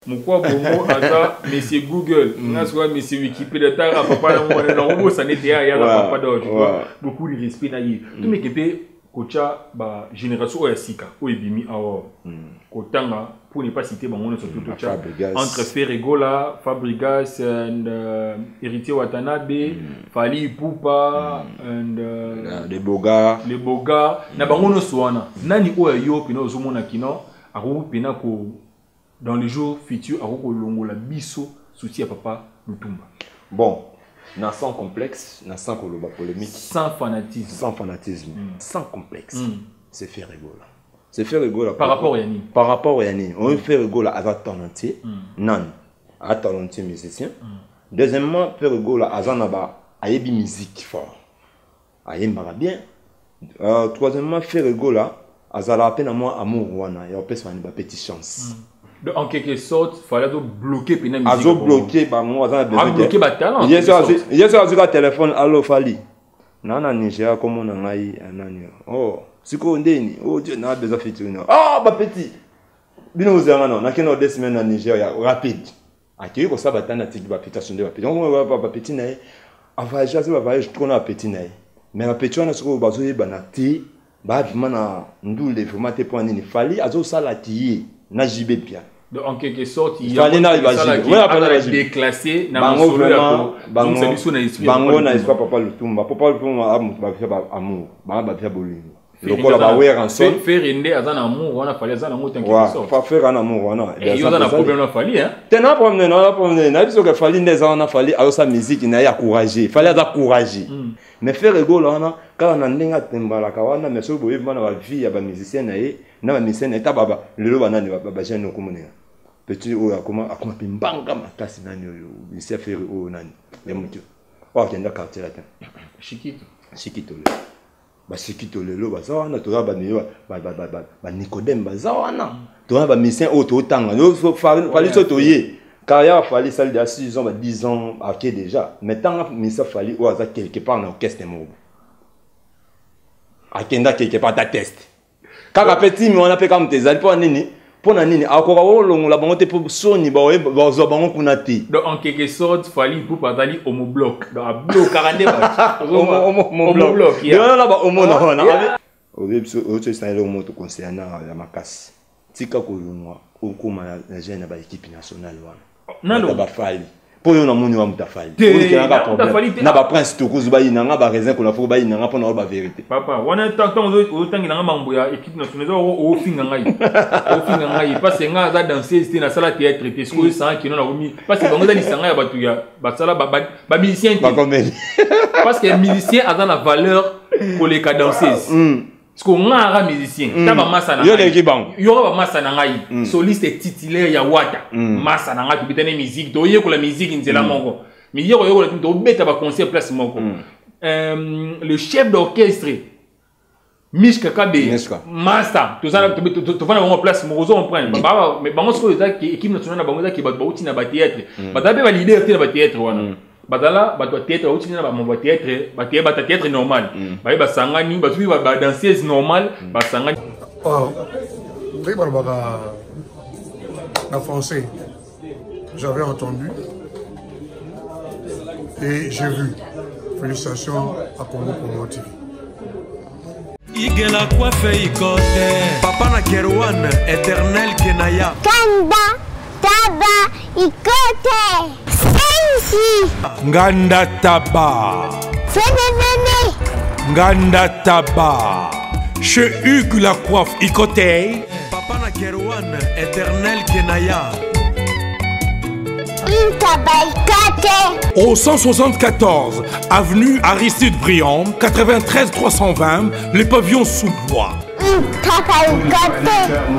Mokwa bongo aza monsieur Google, mm. nga sikoyo monsieur Wikipedia tara papa na mwana na robosa nete ya ya papa donc je vois beaucoup de respect na ye. Mm. Tumeke mpe kotya ba génération oyo ya sika oyo ebimi awa mm. kotanga pour ne pas citer bango nyonso to totya entre Ferre Gola, Fabregas and Héritier Watanabe, Fally Ipupa and Les Boga, Les Boga na bango nyonso wana nani oyo yo pena ozomona kino akoki pena ko dans les jours futurs akoki kolongola biso souci ya papa Lutumba. Bon, na sans complexe, na sans koloba polémique, sans fanatisme, sans fanatisme, sans complexe, c'est Ferre Gola. C'est Ferre Gola. Par rapport ya nini? Par rapport ya nini? On Ferre Gola aza talentueux, nani? Aza talentueux musicien. Deuxièmement, Ferre Gola aza na ba ayebi musique fort. Ayembaka bien. Troisièmement, Ferre Gola azalaka mpe na mwa amour wana ya kopesa bani ba petite chance. Donc, en quelque sorte, fallait azo bloquer pena musique. Azo bloquer bango, aza na besoin. Azo bloquer ba talent. Yesu azo Yesu azo ka téléphone, allo Fally. Na na Nigeria comme na ngai nani. Oh, siko ndeni. Oh Dieu na besoin featuring. Ah ba petit. Bino ozanga non, na kena deux semaines na Nigeria rapide. Akei kosala batani atiki ba petit asonde ba petit. Donc ba petit na ye a voyage azo ba voyage trop na ba petit na ye. Mais ba petit wana sikoyo bazoyebana te, ba vraiment na ndule vraiment te mpo nini Fally azosala ti ye na JB Mpiana. Donc en quelque sorte, il y a na ba JB. Ouais, appelle la déclassé na bango vraiment bango biso na esprit. Bango na esprit papa Lutumba. Papa Lutumba a mutu ba ba amour, ba ba ba bolingo. Lokola ba Werrason. Ferre nde aza na amour wana Fally aza na ngo en quelque sorte. Fa Ferre na amour wana. Yo aza na problème na Fally hein. Te na problème na problème na biso que Fally nde aza wana Fally azosa musique na ye encourager. Fally aza courageux. Mais Ferre Gola wana kaka na ndenge atembalaka wana mais soki boyebi na ba vie ya ba musicien na ye na ba musicien na ye ta baba lelo ba nani ba jeune okomonela. Petit oyo akoma akoma pe mbanga makasi nani oyo musicien Ferre oyo nani ya mutu. Oyo akenda quartier latin. Shikito. Shikito. Ba Shikito lelo baza wana toza ba milieu ba Nicodème baza wana toza ba musicien oyo totanga Fally so toye carrière Fally sali déjà 6 ans ba 10 ans ake déjà mais tanga musicien Fally oyo aza quelque part na orchestre moko akenda quelque part ata test kaka pe timi wana pe kaka moto ezali mpo nini mpo na nini akoka kolongola bango te mpo soni bazwa bango kuna te. Donc en quelque sorte Fally Ipupa azali homobloc. Donc ablokaka nde bato. Homobloc. Wana ba homo na wana. Oyebi biso oyo toesala eloko moko toconseilla na ya makasi. Tika kolongwa okoma na jeune ya ba équipe nationale wana. Nalo ba Fally. Po yo namoni wa muta Fally. Oyo problème. Na ba prince tokuzu ba yinanga ba raisin kola foko ba yinanga pona ba vérité. Papa, wana tant tant otangela nga mambo ya équipe nationale o ofinga ngai. Ofinga ngai parce que nga aza danseuse te na sala théâtre te. Sikoyo sanga kino na komi parce que bango za lisanga ya batu ya basala ba ba musicien te. Ba comédie. Parce que musicien aza na valeur koleka danseuse. Parce que nga ara musicien, ta ba masa na ngai. Yo leki bango. Yo ba masa na ngai. Soliste titulaire ya Wata. Masa na ngai tobeta ne musique, to yekola musique nzela moko. Mais yeko yekola to beta ba concert place moko. Le chef d'orchestre Mishka Kabe, Masa, tozana to bango place moko zo comprendre. Ba mais bango sikoyo eza ki équipe nationale na bango eza ki bato bauti na ba théâtre. Baza pe ba leader te na ba théâtre wana. Bazala bato ya théâtre bauti na ba mambo ya théâtre, ba théâtre, ba théâtre normal. Baye basangani, bazwi ba danseuse normale, basangani. Oh, ndenge balobaka na français, j'avais entendu et j'ai vu. Félicitations à Congo Promo TV. Igela coiffe ikote. Papa na Kerouan, éternel Kenaya. Kanda, taba, ikote. Sensi. Nganda taba. Fene, fene. Nganda taba. Chez Hugues la coiffe ikote. Papa na Kerouan, éternel Kenaya. Au 174, avenue Aristide Briand, 93 320, les pavillons sous bois.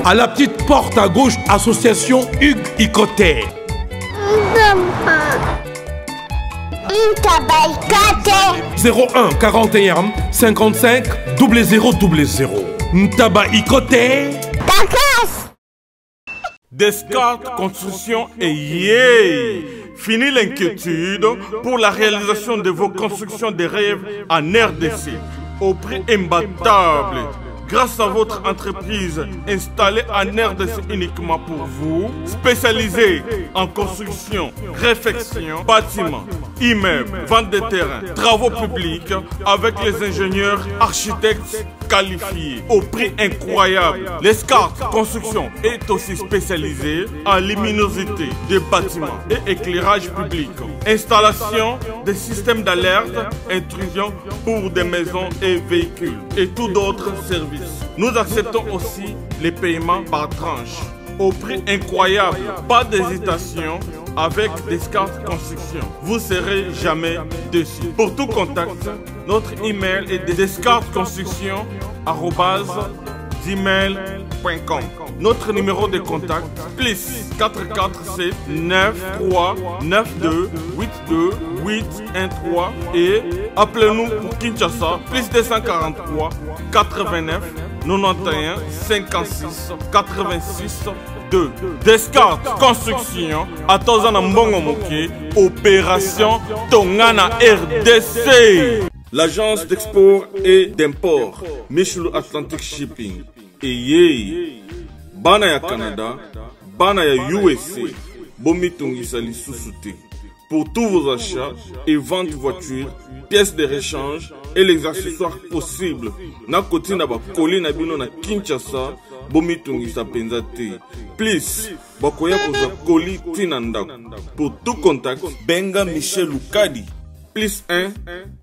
À la petite porte à gauche, association Hugues Ikote. 01 41 55 00 00. Ntaba Ikote. Descartes Construction et yé! Fini l'inquiétude pour la réalisation de vos constructions de rêves en RDC au prix imbattable. Grâce à votre entreprise installée en RDC uniquement pour vous, spécialisée en construction, réfection, bâtiment, immeubles, vente de terrain, travaux publics avec les ingénieurs, architectes qualifiés au prix incroyable. L'Escart Construction est aussi spécialisée en luminosité des bâtiments et éclairage public, installation des systèmes d'alerte, intrusion pour des maisons et véhicules et tout d'autres services. Nous acceptons aussi les paiements par tranche au prix incroyable. Pas d'hésitation avec Descartes Construction. Vous serez jamais déçus. Pour tout contact, notre email est descartesconstruction@gmail.com. Notre numéro de contact plus 447 9 3 9 2 8 2 8 1 3 et appelez-nous pour Kinshasa plus 243 89 91 56 86 2. Descartes Construction atoza na mbongo moke, opération Tongana RDC. L'agence d'export et d'import Michelou Atlantic Shipping eye bana ya Canada, bana ya USA, bomitungisa lisusu te. Pour tous vos achats et ventes voitures, pièces de rechange et les accessoires possibles, na kotinda ba colis na bino na Kinshasa, bomitungisa penza te. Plus bakoya kozwa colis tina ndako. Pour tout contact, benga Michel Lukadi plus 1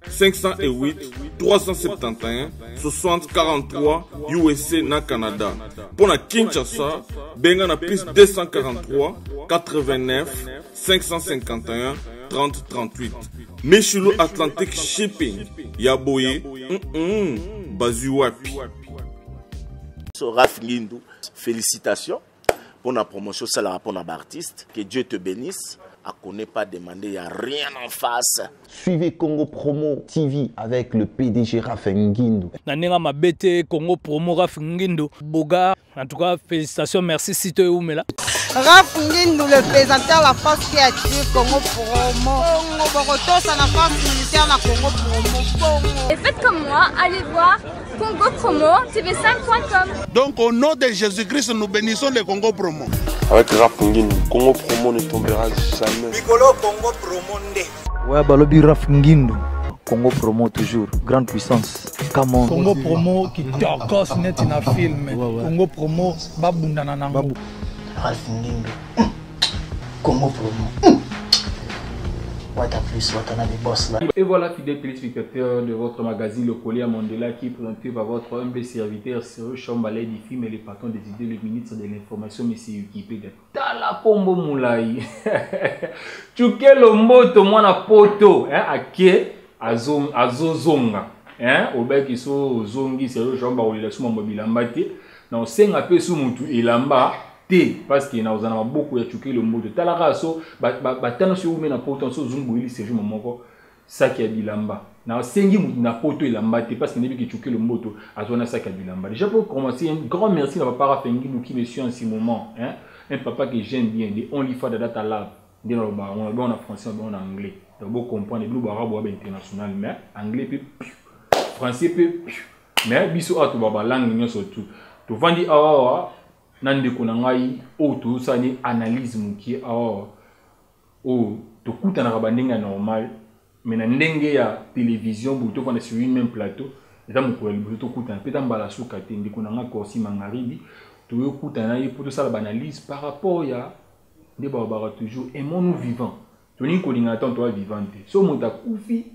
508 371 60 43 USA na Canada. Pour na Kinshasa, benga na plus 243 89 551 30 38. Michelo Atlantic Shipping, Yaboye, bazui wapi. So, Raph Ngindu, félicitations pour la promotion, ça la pour l'artiste. Que Dieu te bénisse. À connaît pas demander, il n'y a rien en face. Suivez Congo Promo TV avec le PDG Raph Ngindu. Na ndenge mabete Congo Promo Raph Ngindu. Boga, en tout cas, félicitations, merci si tu es où, mais là. Raph Ngindu, le présenteur, la force qui attire Congo Promo. Congo Boroto, ça la force militaire, la Congo Promo. Congo. Et faites comme moi, allez voir Congo Promo TV5.com. Donc au nom de Jésus-Christ, nous bénissons le Congo Promo. Avec Raph Ngindu, Congo Promo ne tombera jamais. Mikolo Congo Promo nde. Ouais, balobi Raph Ngindu. Congo Promo toujours, grande puissance. Come on. Congo Promo qui torcos net na film. Ouais. Congo Promo babundana nango. Babu. Raph Ngindu. Congo Promo. What a plus, what a boss là. Et voilà, fidèles téléspectateurs de votre magazine Le Collier à Mandela qui est présenté par votre humble serviteur Cyril Chambalais du film et le patron des idées, le ministre de l'information, M. Wikipédia. Tala Kombo Moulay. Tchukelo Mboto, mwana poto, hein, ake, azo, azo zonga, hein, obeki so zongi, Cyril Chamba, olela suma mobilamba te. Na osenga pe su mutu elamba te, parce que na ozana maboko ya Tchukelo Mboto. Talaka so, ba, ba, ba tano si oume na poto, so zungu ili Serge Momoko, saki ya bilamba. Na osengi mutu na poto elamba te, parce que nebi ki Tchukelo Mboto, azwana saki ya bilamba. Déjà pour commencer, un grand merci à papa Raph Ngindu qui me suit en ce moment, hein. Un papa que j'aime bien, de Only Father That I Love. Nde na loba, on a en français, on a en anglais. Donc, vous comprenez, nous, arabe, on a international, mais anglais, puis, français, puis, mais biso a to baba langue nyonso tout. To vandi awa na ndeko na ngai oyo tozosala analyse mokie awa oyo tokutanaka bandenge ya normal, mais na ndenge ya télévision boye tofanda sur une même plateau, eza mokolo ya liboso tokutana mpe ta mbala suka te. Ndeko na ngai Corsi Mangaribi, toyokutana na ye mpo tosala baanalyse par rapport ya nde balobaka toujours aimons-nous vivants. Tolingi kolingana ntango toza vivant te. So moto akufi,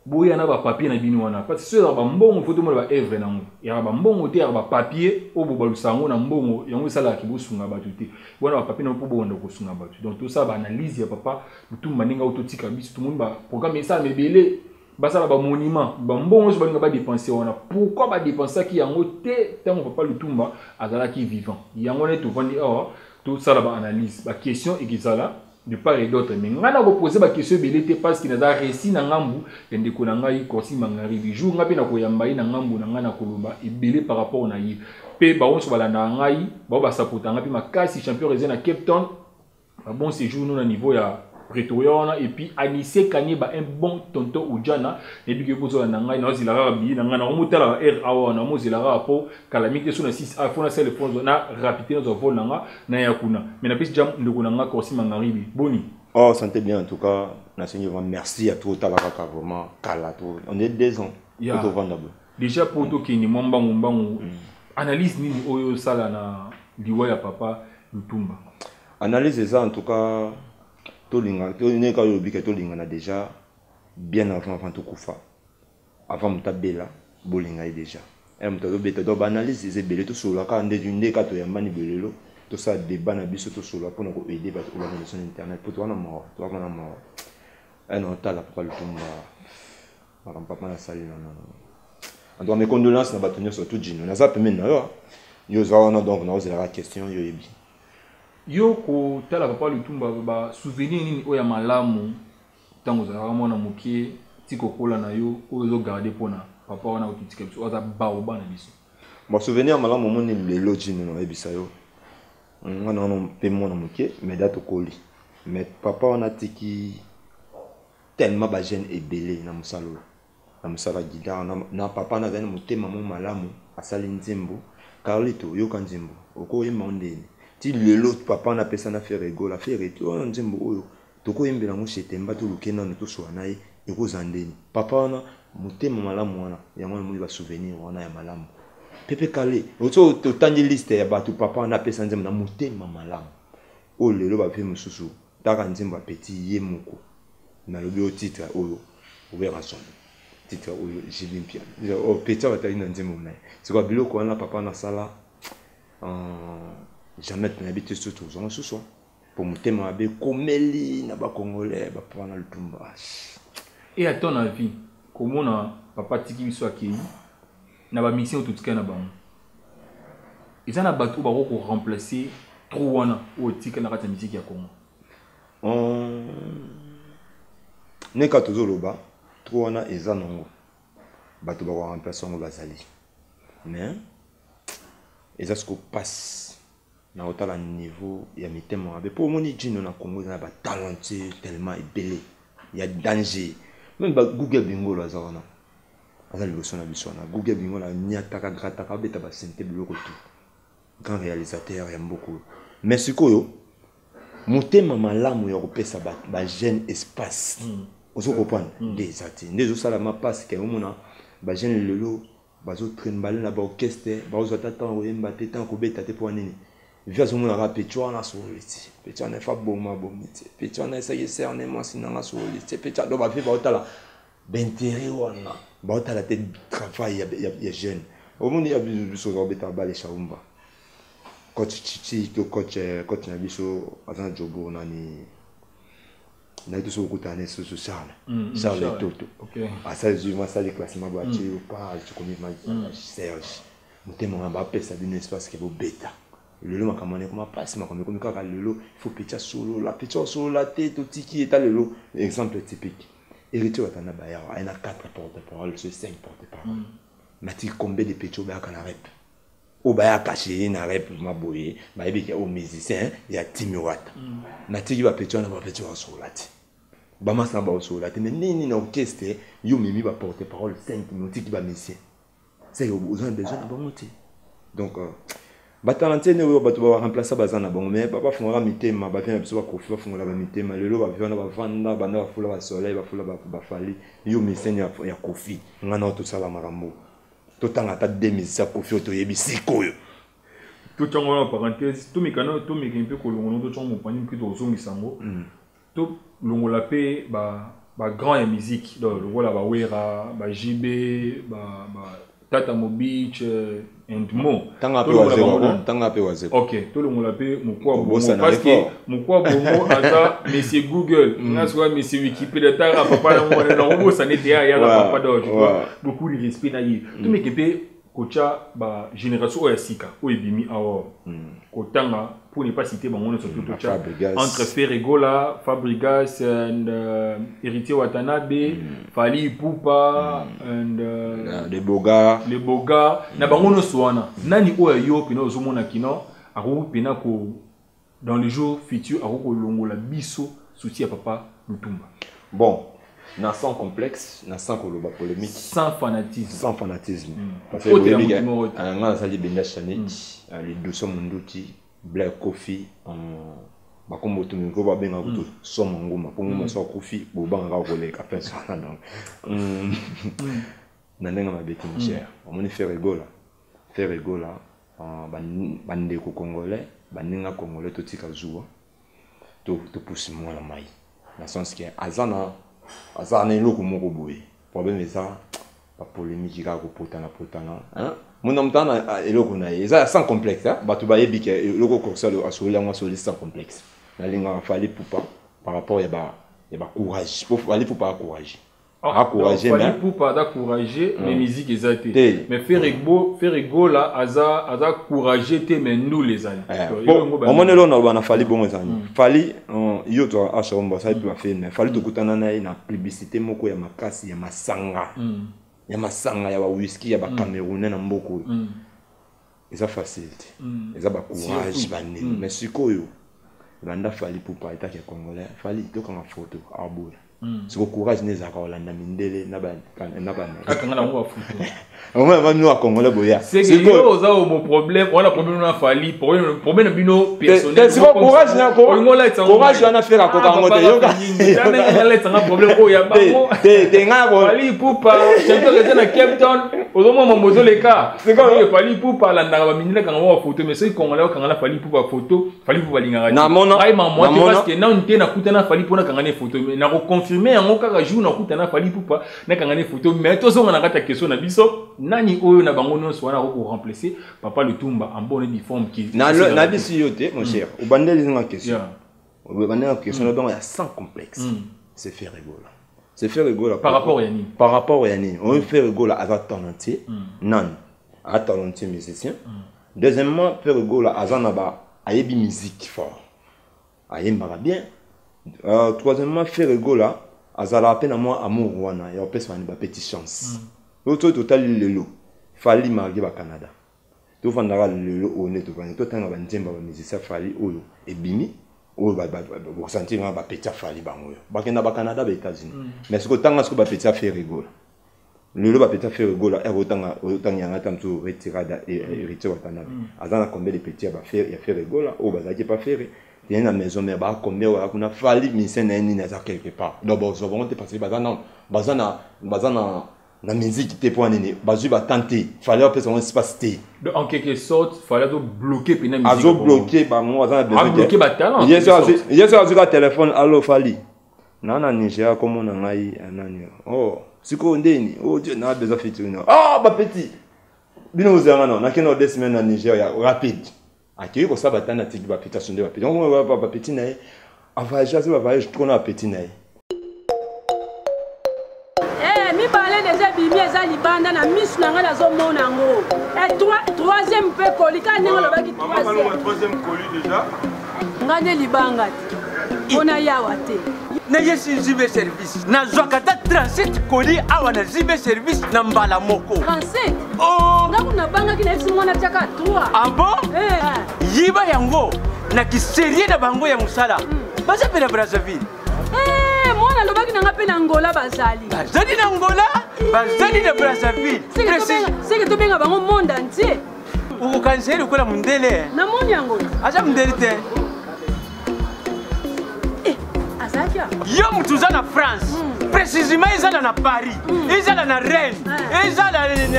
boya na bapapier na bino wana, parce que soki ezalaka bambongo, faut tomona baœuvre nango. Ezalaka bambongo te, ezalaka bapapier oyo bobalusa yango na mbongo, yango esalaka bosunga bato te. Wana bapapier nango mpo bobanda kosunga bato. Donc tosala baanalyse ya papa Lutumba ndenge oyo totika biso, tomoni baprogramme esalama ebele, basala bamonument, bambongo nyonso balinga badepense wana. Pourquoi badepensaki yango te ntango papa Lutumba azalaki vivant? Yango wana tovandi awa tosala baanalyse, baquestion ekezala de part et d'autre. Mais nga na koposer ba question ebele te parce que naza récit na ngambu ya ndeko na ngai Corsi Mangaribi. Jour nga pe na koyamba ye na ngambu na ngai na koloba ebele par rapport na ye. Pe ba onso balanda ngai, ba ba sapota nga pe makasi champion résident na Cape Town. Ba bon séjour nous na niveau ya Pretoria wana. Et puis Anise Kanyeba, un bon tonton Ujana, nayebi ke bozala na ngai, naozela kaka biye na ngai, nakomotala ba air awa, namozela kaka mpo kala mingi te so na 6 a fo nasala efo na rapide, nazwa vol na nga naya kuna. Mais napesi ja ndeko na nga Corsi Mangaribi, boni? Oh, santé bien en tout cas. Nasengi vraiment merci à toi, otala kaka vraiment kala to. On est 2 ans. Yeah. Tovanda boye. Déjà mpo tokende mwa mbangu mbangu, analyse nini oyo osala na liwa ya papa Lutumba? Analyse eza, en tout cas, tolinga ndenge kaka olobi ke tolingana déjà bien avant tokufa, avant moto abela, bolinga ye déjà. Moto azobeta. Donc baanalyse eza ebele. Tosolola kaka nde kaka toyambani belelo, tosala débat na biso, tosolola mpona koaider bato oyo bana biso na internet, po towana mawa, towana na mawa. Na otala papa Lutumba, makambo papa nasali, nonono. En tout cas, mes condoléances na bato nyonso. Tu jino naza pembeni na yo, yo oza wana, donc naozelaka question, yo oyebi. Yo kotala papa Lutumba, basouvenir nini oyo ya malamu ntango ozalaka mwana moke ti kokola na yo, oyo ozogarder mpona papa wana ototika biso, oyo aza baoba na biso? Basouvenir malamu, omoni lelo jino, nayebisa yo, nga wana mpe mwana moke, mais da tokoli, mais papa wana atiki tellement bajeune ebele na mosala oyo, na mosala guitare na papa na azali na motema mo malamu. Asali nzembo Carlito, oyoka nzembo okoyemba ngo ndeni ti lelo. Papa wana apesa na Ferre Gola, Ferre ti wana nzembo oyo tokoyembela yango Shetemba, toluke nano toswa na ye, ekozala ndeni. Papa wana motema malamu wana, yango namoni basouvenir wana ya malamu. Pepe Kale, so totangi liste ya bato papa wana apesa nzembo na motema malamu, oyo lelo bape mosusu taka nzembo apeti ye moko. Nalobi oyo titre oyo Werrason, titre oyo JB Mpiana, oyo petit batali na nzembo na ye. Sikoyo biloko wana papa nasala, jamais nayebi te so tozwanga susu, po motema mabe ekomeli na bacongolais, bapapa na Lutumba. Et à ton avis, komona papa atiki biso, akei na bamission oyo totikali na bango, eza na bato oyo bakoki koremplacer trou wana oyo etikali na kati ya musique ya Congo? Ndenge tozoloba, trou wana eza nango, bato bakoremplacer yango bazali, mais eza siko passe na kotala niveau ya mitema mabe, mpo omoni jino na Congo eza na batalentueux tellement ebele ya danger. Même bagoogle Bingolo aza wana, aza liboso na biso wana. Google Bingolo aniataka, grataka, abeta basente, biloko tout, grand réalisateur ya mboka oyo. Mais sikoyo motema malamu ya kopesa bajeune espace, ozo comprendre, nde eza te, nde ezosalama mpasi ke omona bajeune lelo bazotrembale na baorchestre, bazozwa ata ntango koyemba te, ntango kobeta te. Mpo nini? Vi azomonaka petit wana asololi te, petit wana efa boma bomi te, petit wana esaki eserne mwasi nanga asololi te, petit. Donc bavie baotala baintérêt wana, baotala te travail ya jeune. Omoni ya biso ozobeta bale Shaumba, coach Chichi to coach na biso aza na jobo nani, naye to soki okutana na lisusu Charles, Charles Etoto, asali zwi asali classement boye, atie yo page, komi Serge motema wana, bapesa bino espace ke bobeta. Lelo makambo wana ekoma mpasi, makambo ekomi kaka lelo il faut petit asolola, petit asolola te, totiki eta. Lelo exemple typique, Héritier Watana bayawa aye na 4 porte parole so 5 porte parole, matiki combien de petit oyo bayaka na rep, oyo bayaka chez na rep maboye, bayebi ke oyo musicien ya timi Wata. Natiki bapeti wana, bapeti basolola te, bamasa na basolola te. Mais nini na orchestre yo memi baporte parole 5, mais otiki bamusicien, c'est oza na besoin na bango te. Donc batalente nde oyo bato baremplacer baza na bango, mais bafungolaka mitema. Bavie na biso bakofi, bafungola bamitema. Lelo bavie wana bavanda banda bafula basoleil, bafula bafali. Yo musicien ya Kofi, nga na tosala makambo, totanga ata deux musicien ya Kofi oyo toyebi sikoyo. Totyango wana parenthèse, tomeka tomeka mpe kolongola, totyango mopanzi mpe tozongisa yango, tolongola mpe bagrand ya musique, donc lokola bawera, baJB, Tata Mobich and mo. Tanga mpe Wazekwa, tanga mpe Wazekwa. Ok, tolongola mpe Mokwa Bongo, parce que Mokwa Bongo aza monsieur Google, nga sikoya monsieur Wikipedia. Tanga papa na mwana nakobosana ete ya yaza papa, donc je dois beaucoup de respect na ye. Tomeke mpe kotya bagénération oyo ya sika oyo ebimi awa, kotanga pour ne pas citer bango nyonso, to totya entre Ferre Gola, Fabregas and Héritier Watanabe, Fally Ipupa and le Boga. Le Boga na bango nyonso wana, nani oyo yo mpena ozomona kino akoki mpena ko dans les jours futurs akoki kolongola biso souci ya papa Lutumba. Bon, na sans complexe, na sans koloba polémique. Sans fanatisme. Sans fanatisme. Parce que oyebi ke nga nazali Benda Chanit, Liduso Munduti, Black Coffee, bakombo to miko babengaka kutu somo nguma mpo nguma so akufi bobangaka koleka mpe swana donc na ndenge mabe te mon cher. Omoni Ferre Gola, Ferre Gola, bandeko congolais, baninga congolais, totika zuwa, topusi mwana mai na sens ke aza na eloko moko boye. Problème eza bapolémique kaka kopotana potana. Mona moto ana eloko na ye eza sans complexe. Bato bayebi ke eloko kokosala asoli yango, asoli sans complexe. Nalingaka Fally Ipupa par rapport ya bacourage, po Fally Ipupa acourage. Encouragé. Fally Ipupa aza courageux, mais musique eza te. Mais Ferre Gola aza courageux te, mais ndule ezali. Omoni eloko naloba na Fally bongo ezali Fally yo to asomba asali mpe bafilm. Fally tokutana na ye na publicité moko ya makasi ya masanga, ya masanga ya bawhisky ya bacamerounais na mboka oyo. Eza facile te, eza bacourage banini. Mais sikoyo banda Fally Ipupa etaki ya congolais, Fally tokanga photo aboya. Siko courage nde ezalaka kolanda mindele na akanga nango bafoto. Bino bacongolais boya. Sikoyo oza mo problème wana, problème na Fally, problème na bino personnel. Courage wana Ferre akoka yango te, yoka. Yokaletanga problème oyo ya bango. Te, nga Fally Ipupa champion eza na Cape Town, ozomona mambo ozoleka. Fally Ipupa alandaka bamindele, akanga mwa bafoto, mais soki congolais okanga na Fally Ipupa photo, Fally Ipupa alingaka te. Mamwa te, parce que nanu te nakutana Fally mpo nakanga ne photo, mais nakoconfirme yango kaka jour nakutana Fally Ipupa, nakanga ne photo. Mais tozonga na kati ya question na biso: nani oyo na bango nyonso wana akokoremplacer papa Lutumba en bonne et due forme? Nabisi yo te, mon cher, obandeli nga question, obandeli nga question na bango ya sans complexe. C'est Ferre Gola, c'est Ferre Gola. Par rapport ya nini? Par rapport ya nini? Oyo Ferre Gola aza talentueux nani, aza talentueux musicien. Deuxièmement, Ferre Gola aza na ba ayebi musique fort, ayembaka bien. Troisièmement, Ferre Gola azalaka mpe na mwa amour wana ya kopesa bani bapeti chance. Oyo soki totali lelo Fally, malgré bacanada tofandaka lelo oyo nde tovandi, totanga banzembo ya bamusicien Fally oyo ebimi, oyo bosentir nga bapeti ya Fally, bango oyo bakenda bacanada, baÉtats-Unis. Mais soki otanga soki bapeti ya Ferre Gola lelo, bapeti ya Ferre Gola ere otanga, otanga yanga ta mosusu retirada, Héritier Watanabe aza na combien de petit ya Ferre Gola oyo bazalaki pa Ferre tene na maison mare? Baa combien oyo kuna? Fally musicien na ye nini aza quelque part, donc bozwa bango te parce que baza na musique te. Mpo nini bazwi batemps te? Fally bapesa bango espace te. Donc en quelque sorte Fally azobloquer mpena. Azobloquer bango, aza na besoin batalent. Ye so azwi ka telefone: "Allo Fally, naa na Nigeria, kombo na ngai nani." "Oh, sikoyo ndeni oh Dieu, naa besoin featuring." "Ah, bapeti bino ozalanga nao, nakende 2 semaines na Nigeria rapide." Akei kosala batani, atiki bapeti, asunde bapeti, bapeti na ye avoyage, aza bavoyage trop na bapeti na ye. Mibale deja ebimi, eza libanda na misu na ngai, nazomona yango. Troisième mpe koli kaka ndenge olobaki. Troisième ngai nde libanga te mpona yawa te. Nayesi JB Service, nazwaka ata 37 colis awa na JB Service na mbala moko. 37? Nga kuna nabangaki, nayebisi mwana tiaka 3. Ah bon? Yiba yango na kiserie na bango ya mosala, baza mpe na Brazzaville. Mwana alobaki na nga mpe na Ngola bazali. Bazali na Ngola, bazali na Brazzaville. Seke tobenga bango monde entier. Okokanisa ye lokola mondele. Namoni yango. Aza mondele te. Azalaki. Yo motu oza na France, précisément ezala na Paris, ezala na Rennes, ezala nini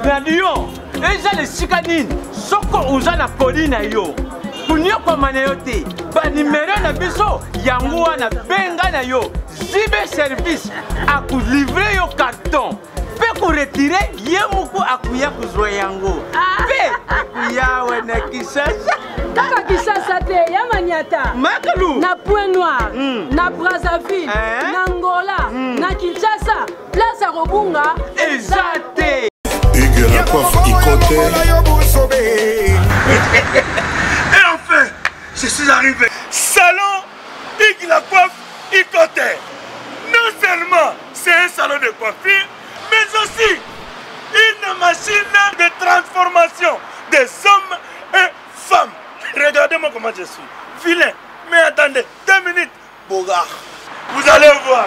na Lyon, ezala esika nini, soko oza na colis na yo, konyokwama na yo te. Banimero na biso yango wana, benga na yo JB Service, akolivrer yo carton mpe koretirer ye moko, akoya kozwa yango mpe akoyawa na Kinshasa. Kaka Kinshasa te, ya manyata. Makalu. Na Point Noir, na Brazzaville, na Ngola, na Kinshasa, place ya kobunga eza te. Hugues la coiffe Ikote. Et enfin, je suis arrivé. Salon Hugues la coiffe Ikote. Non seulement c'est un salon de coiffure, mais aussi une machine de transformation des hommes et femmes. Regardez-moi comment je suis. Vilain. Mais attendez, 2 minutes. Vous allez voir.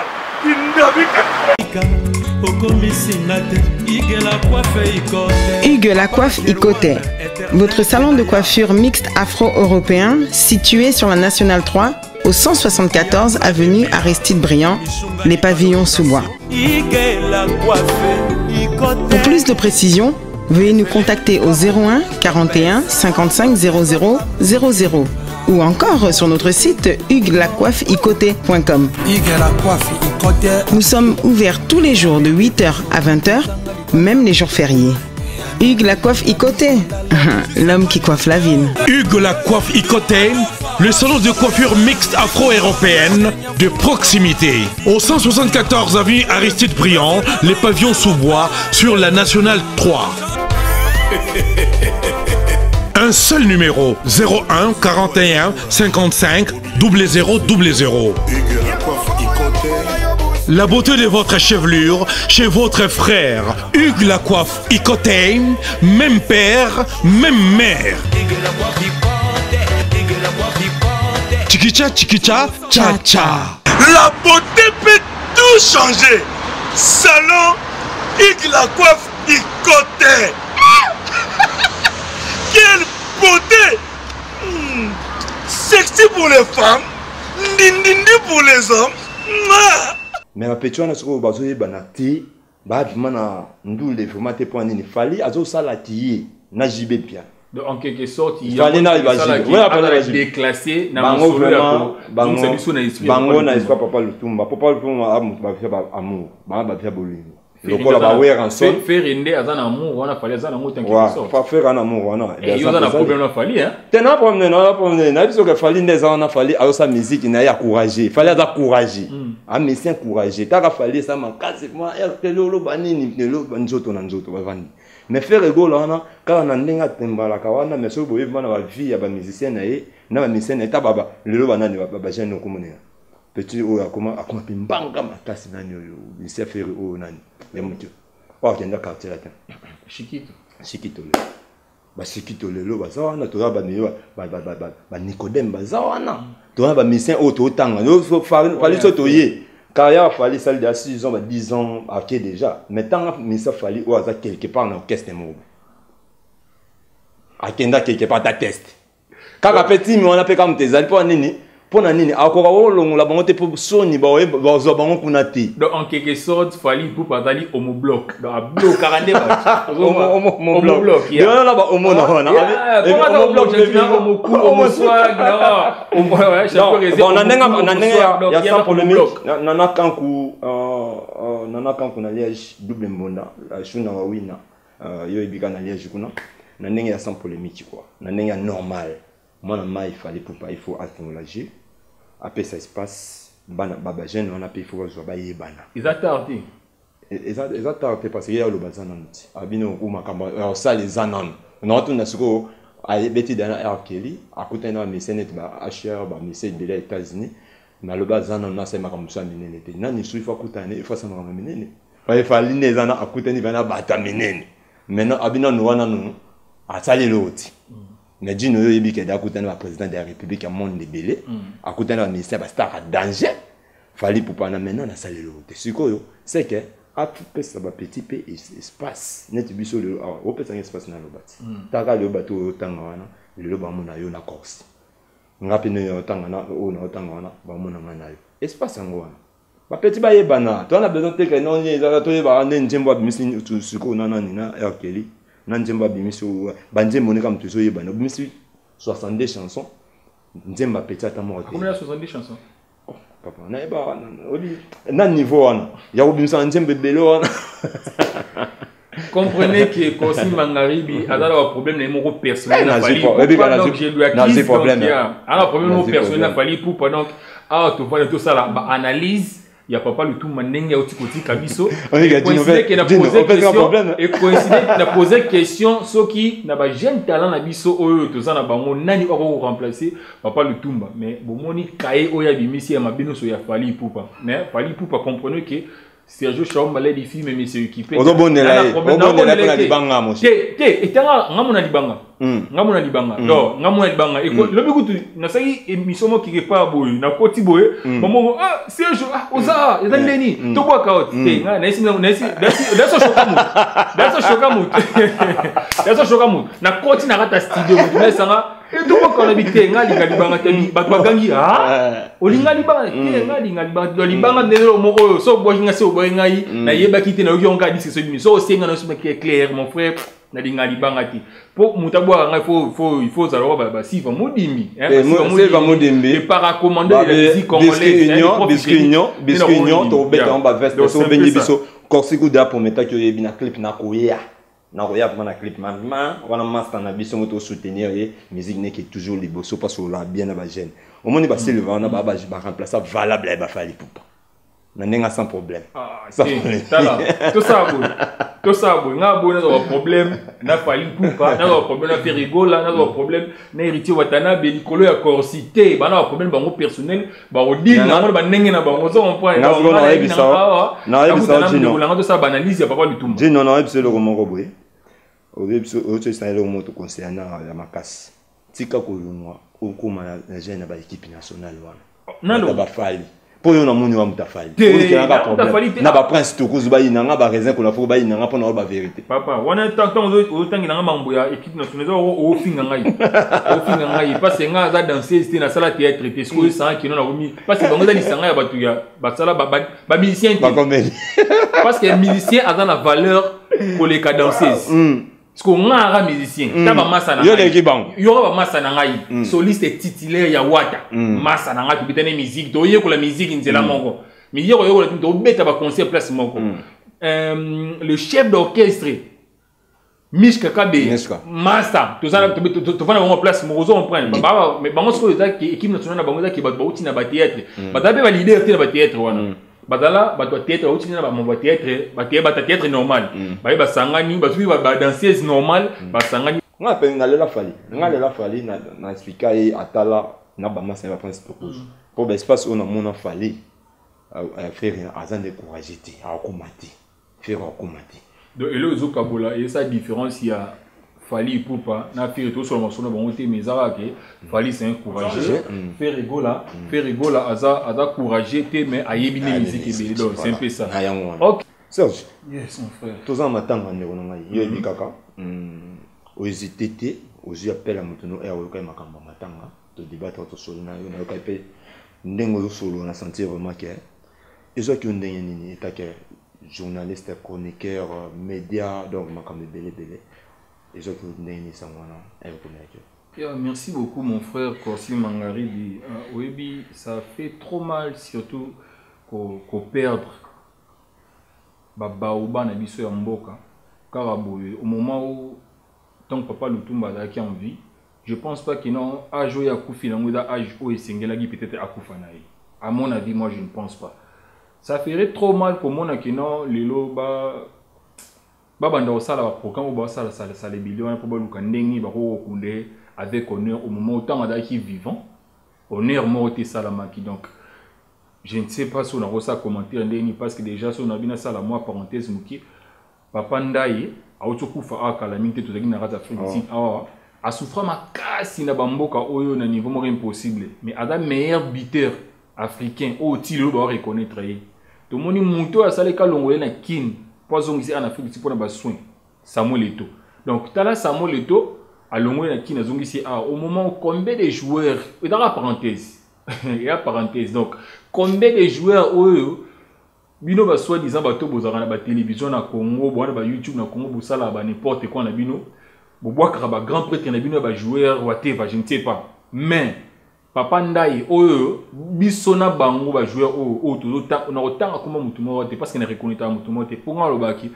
Hugues la coiffe Icoté, votre salon de coiffure mixte afro-européen situé sur la Nationale 3 au 174 avenue Aristide Briand, les pavillons sous bois. Pour plus de précisions, veuillez nous contacter au 01 41 55 00 00 ou encore sur notre site hugueslacoiffeicoté.com. Nous sommes ouverts tous les jours de 8h à 20h, même les jours fériés. Hugues la coiffe Icoté, l'homme qui coiffe la ville. Hugues la coiffe Icoté, le salon de coiffure mixte afro-européenne de proximité. Au 174 avenue Aristide Briand, les pavillons sous bois sur la nationale 3. Un seul numéro 01 41 55 00 00. La beauté de votre chevelure chez votre frère Hugues Lacoiffe Icoté, même père, même mère. Chikicha, chikicha, cha cha. La beauté peut tout changer. Salon Hugues la coiffe Icoté. Quelle beauté Sexy pour les femmes, ndindindi pour les hommes. Mouah Mais bapeti wana sikoyo bazoyebana te babima na ndule vraiment te mpo na nini fali azosala ti ye na jb pia Donc, en quelque sorte, il y a déclassé na bango vraiment bango na esprit papa lutumba papa lutumba moto bafia ba amour banga bafia bolingo lokola ba Werrason Ferre nde aza na amour wana Fally aza na ngo tant que sorte Ferre na amour wana eh, yo na problème na Fally hein te na problème na problème na biso que Fally nde eza wana Fally azosa musique na ye encourager Fally aza courageux mm. a musicien courageux taka Fally esa makasi moi RTL oloba nini lelo nzoto na nzoto bavandi mais Ferre Gola wana kaka na ndenge atembalaka wana mais soki boyebi na ba vie ya ba musicien na ye na ba musicien na ye ta baba lelo banani ba jeune okomonela petit oyo akoma akoma mpe mbanga makasi nani oyo musicien Ferre oyo nani ya moto oyo akenda quartier latin shikito shikito lelo bashikito lelo baza wana toza bamilio banicodème baza wana toza na bamusicien oyo totanga fali so toye carrière fali esali deja 6 ans ba 10 ans ake déjà mais tanga musicien fali oyo aza quelque part na orchestre moko akenda quelque part ata test kaka mpe timi wana mpe kaka moto ezali mpo nini mpo na nini akoka kolongola bango te mpo soni bazwa bango kuna te donc en quelque sorte Fally Ipupa azali homobloc donc ablokaka nde bato ba homo na wana bon na ndenge ya sans polémique nana kanku nana kanku na liège double mbonda shuna wawina yo oyebika na liège kuna na ndenge ya sans polémique quoi na ndenge ya normal mwana mai Fally Ipupa il faut afungola jeu apesa espace bana bajeune wana mpe il faut bazwa bayebana eza tard te eza tard te parce que ye aloba aza nanu ti abino ku makambo osala eza nanu naotuna sikoyo ayebeti dana R. Kelly akutani na bamusicien neti ba hr bamusicien ebele ya États-Unis mais alobi aza nanu nasali makambo mosusu ya minene te nani su ifo akutani ifo asala makambo ya minene Fally nde eza na akutani bana bato ya minene maintenant abi nanu wana nanu asali eloko ti mais dino oyo oyebi kede akutani baprésident de la république ya monde ebele akutani bamusicien bastar ya danger Fally Ipupa na maintenant nasali eloko te sikoyo c'est que apesa bapetit mpe espace neti biso lelo awa opesanga espace naloba ti taka lelo bato oyo otanga wana lelo bamona yo na corse nga mpe ndenge otanga na oyo na otanga wana bamona nga na yo espace yango wana bapeti bayebana toza na besoin te ke non ezaka toyebaka nde nzembo abimisi sikoyo na nani na R. Kelly na nzembo abimisi banzembo ndeka moto ezoyebana obimisi 62 chansons nzembo apeti ata moko te 62 chansons papa nayeba oyebi na niveau wana ya kobimisa nzembo ebele wana comprenez que Kosi Mangaribi a un problème na moko personnel na Fally donc je lui accuse donc a un problème moko personnel na Fally Ipupa donc awa tovanda tosala ba analyse ya papa Lutumba ndenge auti kotika biso et na pose question soki na ba jeune talent na biso oyo toza na bango nani oyo remplacer papa Lutumba mais bomoni kaye oyo abimisi ya mabe nyonso ya Fally Ipupa mais Fally Ipupa comprenez que Sergio Shaumba l'a dit film mais c'est équipé ozobondela ye obondela ye mpona libanga mosi te te etanga nga mona libanga. Nga mona libanga. Donc nga mona libanga. Lobi kutu nasalaki émission moko quelque part boye, nakoti boye, bamongo ah Serge, ah oza eza ndeni tobwaka ot te. Nga nayesi nayesi nayesi shoka moto, nayesi shoka moto, nayesi shoka moto. Nakoti na kati ya studio, moto nayesanga tobwaka na bi te. Nga alinga libanga te. Bato bagangi: ah, olinga libanga te? Nga alinga libanga. Libanga ndenge moko oyo so obwaki nga, se obwaki ngai, nayebaki te, nayoki yango kaka disque so bimi. So osenga na so clair, mon frère, nalinga libanga te. Mpo moto abwaka ngai, il faut ozala oka basiva modimbi. Silva Modimbi. Le paracommando de la musique congolaise. Union, Biscuit Union, Biscuit Union, tobeta yango baveste. So obengi biso Corsi Kuda prometaki, oyebi, na clip nakoya, nakoya vraiment na clip ma wana. Master na biso mo tosoutenir ye, musique neke toujours liboso, parce ola bien na bajeune. Omoni basilva wana baremplaça valable ya baFally Ipupa na ndenge sans problème. Tala, tosala boye, tosala boye. Nga boye nazwa baproblème na Fally Ipupa, nazwa baproblème na Ferre Gola, nazwa baproblème na Héritier Watanabe likolo ya Corsi te. Bana baproblème bango personnel, bakodile nango na bandenge na bango. Ozo comprendre? Nanga tosala baanalyse ya papa Lutumba. Jino, nayebisa eloko moko boye. Oyotoyebisa eloko moko toconseilla ya makasi: tika kolongwa, okóma na jeune na baéquipe nationale wana baFally, mpo oyo namoni wa moto aFally problème na baprince tokozo bayinanga, baraisin kola foko bayinanga mpona oyo bavérité. Papa wana, ntango ozotangela nga mambo ya équipe nationale, eza ofinga ngai, ofinga ngai, parce nga aza danseuse te, nasala théâtre te. Sikoyo esanga kino nakomi, parce bango eza lisanga ya bato ya basala bamusicien te, parce que musicien aza na valeur koleka danseuse. Parce que nga aka musicien, ta bamasa na ngai, yoka, bamasa na ngai, soliste titulaire ya Wata, masa na ngai, tobetani musique, toyekola musique nzela moko, mais ye koyekola te, tobeta baconcert place moko. Le chef d'orchestre Mishka Kabe, masa, tofanda bango place moko. Ozo comprendre? Bango sikoyo eza équipe nationale na bango, ezaki bato bauti na bathéâtre, bazala mpe baleader te na bathéâtre wana. Bazala bato ya théâtre, bauti na bamambo ya théâtre, bato ya théâtre normal, baye basangani, basoki badanseuse normal basangani. Nga mpe nalela Fally, nga lela Fally na explika ye, atala na bamasa ya baprince tokozo, mpo baespace oyo namona Fally, Ferre aza nde courage te, akokoma te, Ferre akokoma te. Donc eloko ezokabola, eza différence ya Fally Ipupa na Ferre, tosola masolo na bango te, mais eza kaka ke Fally c'est un courageux, Ferre Gola, Ferre Gola aza courageux te, mais ayebi nde musique ebele. Donc c'est un peu ça. Na yango wana. Ok. Serge. Yes, mon frère. Toza na matanga, ndeko na ngai. Yo yebi kaka, ohésite te, ozwi appel ya moto no ere oyokai makambo ya matanga, todébattre, tosoli na yo, nayokai mpe ndenge ozosolola na sentir vraiment ke ezwaki yo ndenge nini etake journaliste, chroniqueur, média. Donc makambo ebele ebele ezwaki yo ndenge nini, sango wana erekomelaki yo? Yeah, merci beaucoup mon frère Corsi Mangaribi. Oyebi, ça fait trop mal, surtout qu'on perdre babaoba na biso ya mboka kaka boye, au moment où tant que papa Lutumba azalaki en vie. Je pense pas que non, âge oyo akufi nango eza âge oyo esengelaki peut-être akufa na ye. À mon avis, moi je ne pense pas. Ça ferait trop mal komona que non, lelo ba babanda kosala baprogramme oyo basala sala ebele wana mpo baluka ndenge bakokokunda avec honneur, au moment ntango azalaki vivant, honneur moko te esalamaki. Donc je ne sais pas so nakosala commentaire ndenge nini, parce que déjà so nabi nasala mwa parenthèse moke. Papa Ndaye auti okufa awa kala mingi te, tozalaki na kati ya Afrique du Sud awa. Asouffra makasi na bamboka oyo na niveau moko impossible, mais aza meilleur buteur africain oyo ti lelo baoreconnaître ye. Tomoni moto oyo asalaki alongola ye na Kine mpo azongisi en Afrique du Sud mpona basoin, Samuel Eto'o. Donc tala, Samuel Eto'o alongoli na Kine, azongisi awa, au moment où combien de joueurs, ezaka parenthèse ya parenthèse, donc combien de joueurs oyo bino ba soi-disant bato bozalaka na batélévision na Congo, bwana ba YouTube na Congo, bosalaka ba n'importe quoi na bino, bobwakaka bagrand prêtre na bino ya bajoueur, whatever, je ne sais pas. Mais papa Ndai oyo, biso na bango bajoueur oyo oyo na kotanga komba motu moko te, parce que na reconnaîtraka motu moko te. Mpo nga alobaki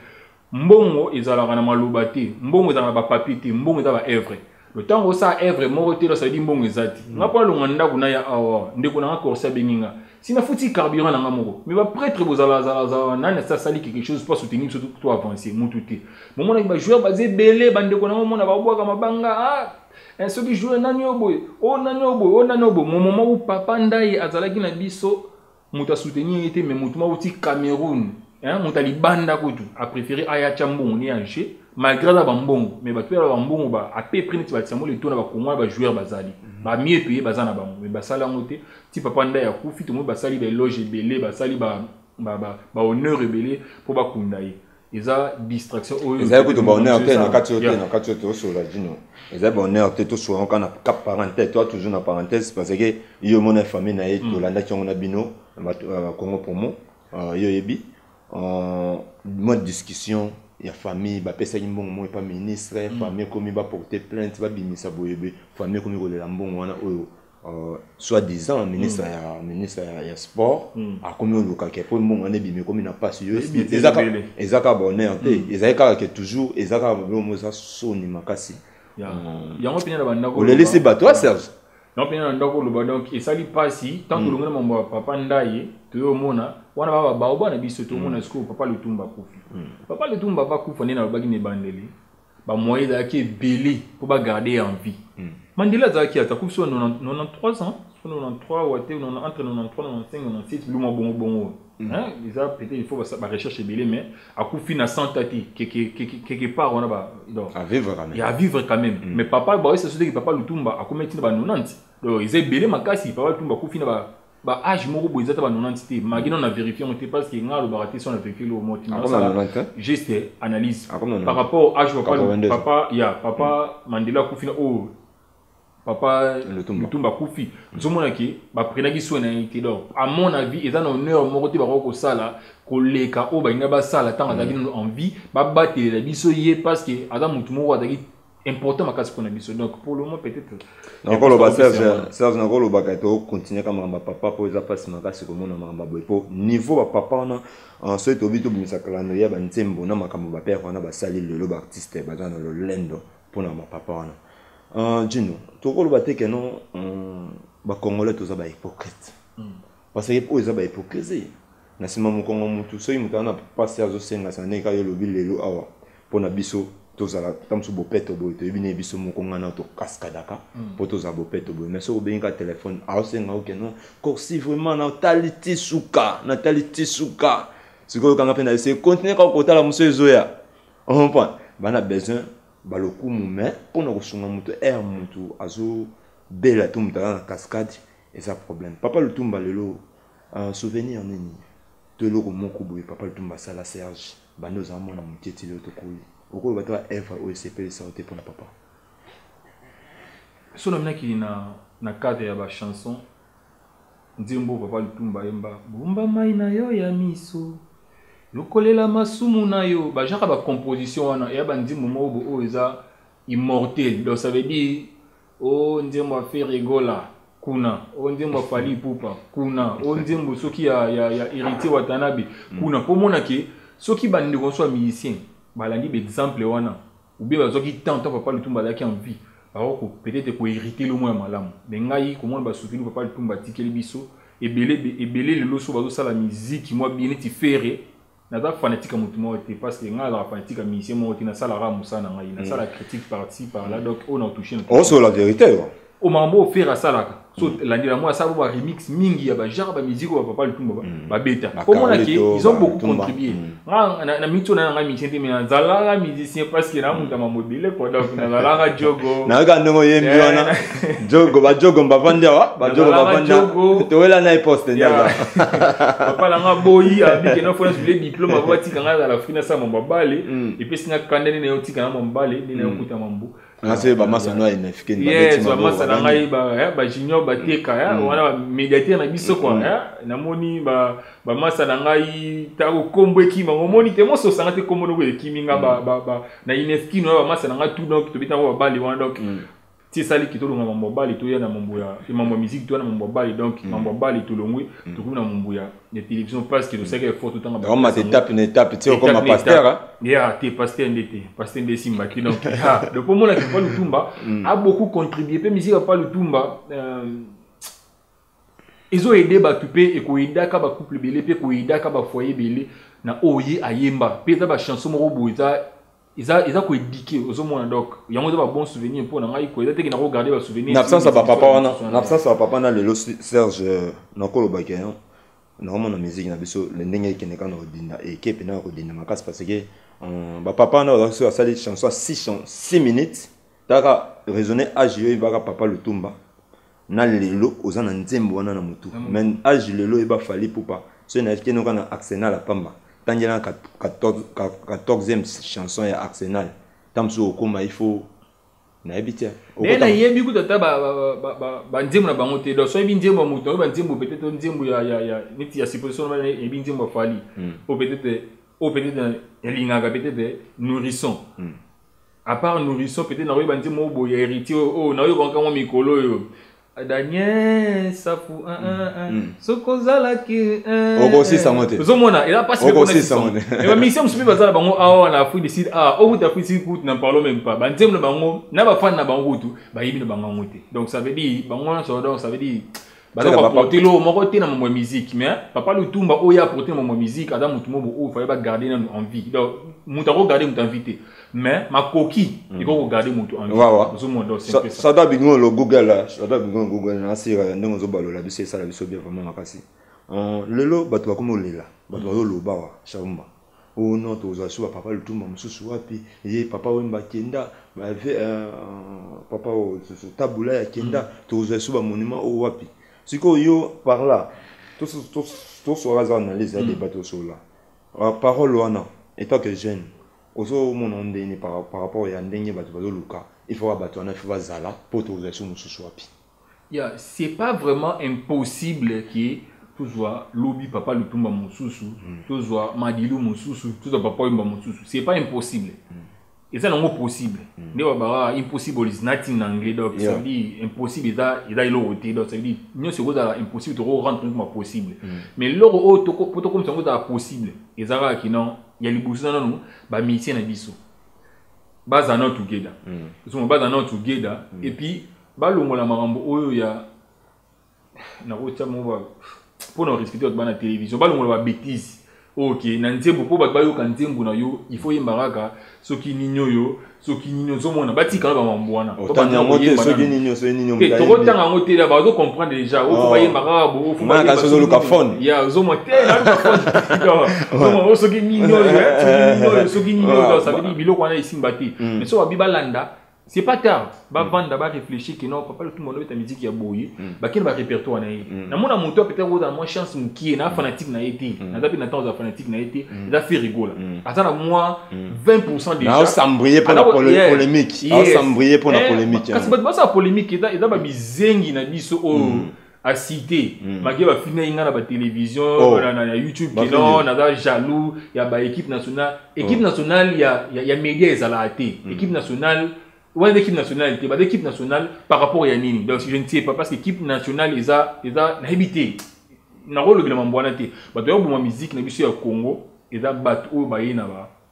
mbongo ezalaka na maloba te, mbongo ezalaka na bapapier te, mbongo eza baœuvre. Le ntango osala œuvre moko te, ça veut dire mbongo eza te. Nga mpo alonga ndako na ya awa, ndeko na nga Corsi abengi nga, si nafuti carburant na nga moko. Mais baprêtre bozalazalazala, nani asali quelque chose mpo asoutenir biso to avancer? Mutu te. Bomonaki bajoueur baza ebele, bandeko na ngo mona babwaka mabanga, ah soki joueur nani oyo boye, o nani oyo boye, o nani oyo boye. Mo moment où papa Ndai azalaki na biso, moto asoutenir ye te, mais moto moko ti Cameroun, moto alibanda kutu apréféré aya tya mbongo ne ya jeu. Malgré aza bambongo, mais bato mpe bambongo ba à peu près neti batiango leto na bakongo wana, bajoueur bazali bamieux payé, baza na bango, mais basala yango te. Ti papa Ndai akufi, tomoni basali baéloge ebele, basali bahonneur ebele mpo bakunda ye. Eza distraction oyo. Ezali kutu bahonneur te na kati oyo te, na kati oyo tosola dino, ezali bahonneur te. Tosola kaka na cap parenthèse, toa toujours na parenthèse, parce que yo omona famille na ye, tolandaki yango na bino na Congo Promo. Yo oyebi mwa discussion ya famille, bapesaki mbongo moko epa ministre, famille ekomi baporte plainte, babimisa boyebe, famille ekomi kolela mbongo wana oyo soit disant ministre ya ministre ya sport akomi olukaka mpo mbongo wana ebimi, ekomi na mpasi. Yo eza kaka bonheur te, ezali kaka ke toujours eza kaka biloko eza soni makasi. Yango mpena na bandako. Olelisi bato a Serge. Yango mpena na ndako oloba. Donc esali mpasi tant tolongi na mambo ya papa Ndaye, toyomona wana baba baoba na biso, tomona sikoyo papa Lutumba akufi. Papa Lutumba bakufa nde nalobaki na ebandeli, bamoyen ezalaki ebele mpo bagarde en vie. Mandela azalaki ata akufi so 93 ans, so 93 wa te, entre 93, 95, 97, biloko bongo bongo. Eza peut-être il faut barecherche ebele, mais akufi na 100 te, quelque part wana. À vivre quand même. Ya vivre quand même. Mais papa baoyesa so teke papa Lutumba akomi ntina ba 90, donc eza ebele makasi. Papa Lutumba akufi na ba âge moko boye, eza ta ba 90 te, maki non na vérifie yango te, parce que nga alobaka te so na vérifie eloko moko te, juste analyse par rapport âge papa, papa ya papa Mandela akufi na oyo papa Lutumba akufi, ozomona ke baprenaki soin na ye te. Donc à mon avis, eza na honneur moko te bakoki kosala koleka oyo balinga basala ntango azalaki nano en vie, babatelela biso ye, parce que aza motu moko azalaki important makasi mpona biso. Donc pour le moment, peut-être. Nakoloba Serge, Serge, nakolobaka tokontinue ka makambo ya papa, mpo eza mpasi makasi komona makambo ya boye, mpo niveau bapapa wana, soki tobi tobimisa calendrier ya banzembo na makambo bapere wana basali, lelo baartiste baza na lolendo mpona bapapa wana. Jino, tokoloba te ke non, bacongolais toza bahypocrite, parce que oyo eza bahypocrisie na nsima mokongo motu. Soki moto aza na mpasi, azosenga sa ndenge kaka yo olobi lelo awa mpona biso tozala ta mosusu bopeto boye, toyebi nde biso moko ngana tokaskadaka mpo tozala bopeto boye. Mais soki obengi ka telefone, aosenga oke non corsi, vraiment natali ti suka, natali ti suka, sikoyo okanga mpe na ese continue kaka kotala mosu ezoya, comprend bana besoin balokumu. Mais mpona kosunga moto ere motu azobela to moto aza na cascade, eza problème. Papa Lutumba lelo, souvenir nini to eloko moko boye papa Lutumba asala, Serge, bandi ozala mwana moke ti lelo tokoli, okoloba to baevre oyo esepelisa yo te mpona papa? So naminaki na cadre ya bachanson, nzembo papa Lutumba ayemba, "Bomba mai na yo ya miso, yokolela masumu na yo", bagenre bacomposition wana eya banzembo moko bo oyo eza immortel. Donc ça veut dire o nzembo ya Ferre Gola kuna, o nzembo ya Fally Ipupa kuna, o nzembo soki ya Héritier Watanabe kuna, mpo mona ke soki bandeko nyonso ya musicien balandi baexemple wana, ou bien bazwaki temps to papa Lutumba azalaki en vie, bakoko peut-être kohérite lomo ya malamu. Mais ngai komona basouvenir papa Lutumba atikeli biso ebele ebele, lelo so bazosala miziki mwa bien neti Ferre. Naza fanatique ya motu moko te, parce que ngai azalaka fanatique ya musicien moko te. Nasalaka mosala na ngai, nasala critique par-ci par-là, donc oyo na touche. Osola la vérité. O makambo oyo Ferre asalaka, so landela mwa asala bo baremix mingi ya bagenre bamusique oyo bapapa Lutumba babeta, omona ke ils ont beaucoup contribué. Nga na miniti oyo na ngai musicien te, mais nazalaka musicien, parce que na moto ya mambo ebele quoi. Donc nazalaka jogo. Nayoka ndenge oyembi wana jogo, bajogo bavandi awa, bajogo bavandi, towela na ye poste. Papa nanga boyi abike na fona zule diplôme abo batika ngai azala fri, nasala mambo abale, epesi nga kanda nde nayo tika na mambo bale nde nayo kuta mambo. Nase bamasa no ayinafike. Yes, bamasa na ngai bajunior bateka wana, bamédiateur na biso quoi. Namoni bamasa na ngai ntango kombo ekima, omoni te moso osanga te kombo noko ekimi nga na inefkino ya bamasa na ngai tout. Donc tobeta yango babale wana, donc ti esaliki tolonga mambo ya bale, toya na mambo ya mambo ya musique, toya na mambo ya bale. Donc mambo ya bale tolongwe, tokomi na mambo ya télévision, parce que tosalaki effort totanga. Omata étape na étape ti okoma pasteur. Ya te, pasteur nde te, pasteur nde esimba te. Donc donc omonaki papa Lutumba a beaucoup contribué mpe musique ya papa Lutumba ezoyede bato mpe ekoyedaka bacouple ebele mpe ekoyedaka bafoyer ebele na oyo ye ayemba mpe eza bachanson moko boye eza koéduquer, ozomona. Donc yango eza babon souvenir mpo na ngai ko eza teke nakogarde basouvenir. Na absence ya bapapa wana, na absence ya bapapa na lelo, Serge, nakolobaki yo naomona musique na biso ndenge ekende kaka na kodinda, eke mpena na kodinda makasi, parce que Bapapa wana bazalaki soki asali chanson ya 6 minutes, talaka raisonner age yo oyebaka Papa Lutumba na lelo oza na nzembo wana na motu, mais age lelo oyeba Fally Ipupa, soki nayaki kenoka na Arsenal ya pamba, tangela 14e chanson ya Arsenal, ntango mosusu okóma, il faut nayebi te. Me nayebi kutu ata banzembo na bango te. Donc soki oyebi nzembo ya moto, oyebi banzembo peut-être nzembo ya neti ya supposition, nayebi nzembo ya Fally oyo peut-être, oyo peut-être elingaka peut-être Nourrisson. À part Nourrisson, peut-être nakoyeba nzembo oyo boye ya Héritier oyo nayoka mwa mikolo oyo, Daniel Safu, soki ozalaki. Okosisa yango te. Ozomona eza mpasi. Okosisa yango te. Bamusicien mosusu mpe baza na bango awa na Afrique du Sud, awa okuta Afrique du Sud kutu, n'en parlons même pas. Banzembo na bango na bafani na bango kutu bayebi na bango yango te. Donc ça veut dire bango nyonso, donc ça veut dire baza koapporter eloko moko te na mambo ya musique. Mais Papa Lutumba oyo apporter na mambo ya musique, aza motu moko oyo fallait bagarder nanu en vie. Donc moto akogarder moto en vie te, mais makoki ekoki kogarder moto en vie. Ozomona, donc c'est un peu ça. Sada bingo lo Google, sada bingo Google na sira ndenge ozobalola biso, esala biso bien vraiment makasi. Lelo bato bakomi olela, bato bazoloba wa Sharumba oyo non, tozwa so bapapa Lutumba mosusu wapi? Ye Papa Wemba akenda, papa oyo Tabula akenda, tozwa so bamonument oyo wapi? Sikoyo yo par là tosola, aza analyse ya débat, tosola parole wana. Étant que jeune, ozomona ndeni par rapport ya ndenge bato bazoluka, il faut bato wana, il faut bazala mpo tozwa so mosusu wapi? Yeah, c'est pas vraiment impossible que tozwa lobi Papa Lutumba mosusu, tozwa Madilu mosusu, tozwa Papa Wemba mosusu. C'est pas impossible, eza nango possible. Nde babaka "impossible is nothing" na anglais. Donc ça veut dire impossible eza eloko te. Donc ça veut dire nyonso ekozala impossible, toko rendre koma possible. Mais eloko oyo po tokomisa yango ezala possible, eza kaka kino ya liboso nanu bamusicien na biso bazala nano together. Ozomona, bazala nano together et puis balongola makambo oyo ya nakotia mo mpona respecter bato bana télévision, balongola babêtises. Ok, na nzembo, mpo bato bayoka nzembo na yo, il faut yemba kaka soki nini oyo, soki nini. Ozomona, batika na bamambo wana. Otanga yango te, soki nini, soki nini. Tokotanga yango te, bazo comprendre déjà. Ofo bayemba kaka bo. Ozoluka phone. Ya, ozomona te, naluka phone. Soki nini oyo, soki nini oyo, soki nini oyo, ça veut dire biloko wana esimba te. Mais so babi balanda, c'est pas tard, bavanda, baréfléchir que non, Papa Lutumba obeta musique ya boye, bakende barépertoire na ye. Namona moto peut-être ozala mwa chance mokie na fanatique na ye te, naza mpe na ntango ozala fanatique na ye te. Eza Ferre Gola, aza na mwa 20 déjà. Aosambrie mpona polémique, aosambrie mpona polémique. Kasi bato basala polémique, eza babizengi na biso oyo acité make bafina ye nga na batélévision, na YouTube, ke non, naza jaloux ya baéquipe nationale. Équipe nationale ya média ezalaka te. Équipe nationale wana équipe nationale te, baza équipe nationale par rapport ya nini? Donc je ne sais pas, parce que équipe nationale eza nayebi te, nakolobela mambo wana te. Bato ya koboma musique na biso ya Congo eza bato oyo baye na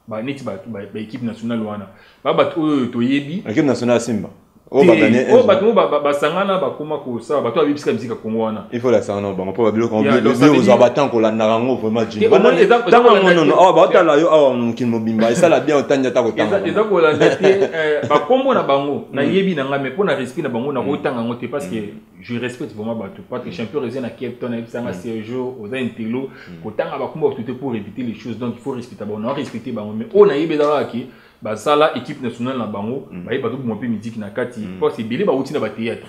ba neti baéquipe nationale wana, ba bato oyo toyebi. Équipe nationale Simba. Oyo bato mo basangana, bakóma kosala, bato babebisika musique ya Congo wana. Il faut lasanga na bango mpo babiloko ozwa batan kolandaka yango vraiment. Ntango yango nono awa baotala yo awa mokili mobimba, esala bien otandi ata kotanga. Eza kolanda te. Bakombo na bango nayebi na ngai, mais mpo na respect na bango nakotanga yango te, parce que je respecte vraiment bato. Parce que champion eza na Cape Town, ayebisanga: "Sergio, oza intello, kotanga bakombo bato te pour éviter les choses." Donc il faut respecter bango, na respecter bango. Mais oyo nayebi eza kaka ke basala équipe nationale na bango, bayebi bato boma mpe musique na kati, parce ebele bauti na bathéâtre.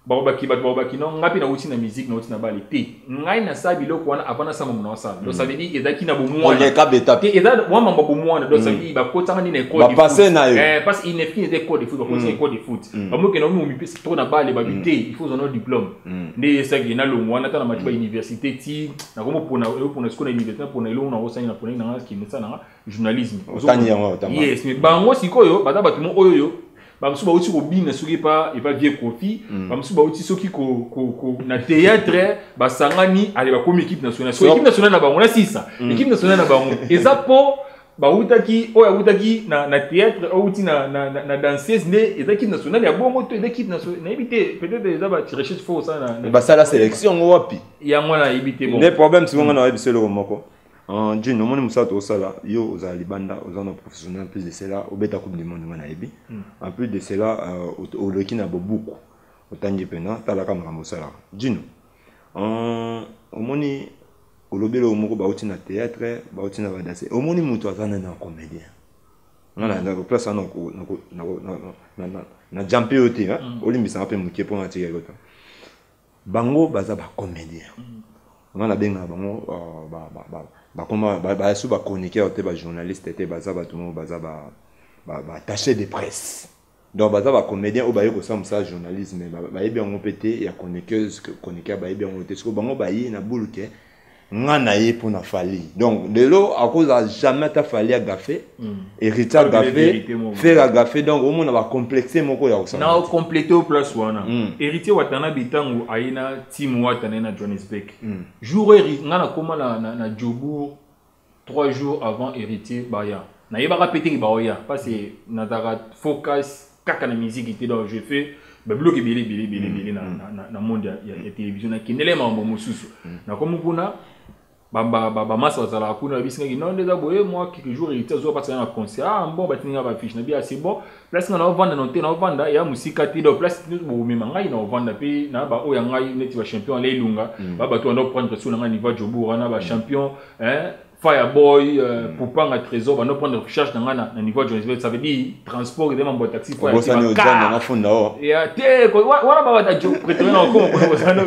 Bakobaki bato bakobaki non, ngai mpe nauti na musique, nauti na bale te, ngai nasala biloko wana avant nasala mambo na osala. Donc ça veut dire ezalaki na bomwana te, eza mwa mambo ya bomwana. Donc ça veut dire bakotanga nde na école. Bapasse na yo. Parce que INEFI eza école de foot, bakotanga école de foot, bamokende omi mipesi trop na bale, babi te, il faut ozana diplôme. Nde esaki nalongo wana, ata na mati bauniversité ti nakomopona mpona sikoyo na université, napona elongo nakosani, napona nanga kende sala nanga journalisme. Yes, mais bango sikoyo baza bato mo oyo bamosusu bauti kobina soki epa vieux Kofi, bamosusu bauti soki na théâtre, basangani ale bakomi équipe nationale. So équipe nationale na bango na sisa, équipe nationale na bango eza mpo bautaki oyo awutaki na théâtre, awuti na danseuse, nde eza équipe nationale ya bongo to eza équipe nationale, nayebi te. Peut-être eza ba recherche faut osala. Na basala sélection ngo wapi? Yango wana nayebi te. Bon, nde problème sikoyo nga na oyebi so eloko moko. June, omoni mosala tokosala, yo ozala libanda, oza na professionnel. En plus de cela, obeta Coupe du monde, nga nayebi. En plus de cela, oleki na bobuku, otangi mpena, talaka makambo osalaka. Jino, omoni. Olobi eloko moko, bauti na théâtre, bauti na badanse, omoni moto aza nani na comédien nga na place wana na jampe yo te, olimbisanga mpe moke mpo natika yo te. Bango baza bacomédien, nga nabengaka bango bakoma bayasu bachroniqueur te, bajournaliste te, baza bato moko baza baattaché de presse. Donc baza bacomédien oyo baye kosala mosala journalisme, bayebi yango mpe te ya chroniqueuse, chroniqueur bayebi yango te. Sikoyo bango baye na bulu ke nga na ye mpo na Fally. Donc lelo akozala jamais ata Fally agafe, Héritier agafe, Ferre agafe. Donc omona bacomplexe moko ya kosala. Na complete o place wana, Héritier Watanabe ntango aye na team Wata na ye na Johannesburg, jour oyo nga nakóma na Jobourg 3 jours avant Héritier baya, nayebaka mpe teke baoya parce que nazalaka focus kaka na musique te. Donc je fais babiloko ebele ebele ebele ebele na monde ya télévision. Nakendele makambo mosusu, nakomi kuna, bamasa bazalaka kuna, babisingaki non, nde eza boye, moi quelques jours Héritier azwa mpasi na concert. Ah bon, batindinga bafiche na bi, ah c'est bon, place nga naovanda na te, naovanda ya mosika te. Donc place bokomema ngai naovanda mpe na baoyo ya ngai neti bachampion ala elunga, ba bato banda prendre so na ngai niveau Jobourg wana, bachampion Fireboy, Pupanga Trésor, bando prendre charge na ngai na niveau ya Johannesburg. Ça veut dire transport eza mambo ya taxi. Obosani ojanda na funda o. Ya te wana babata Pretoria na okoma kuna bosana.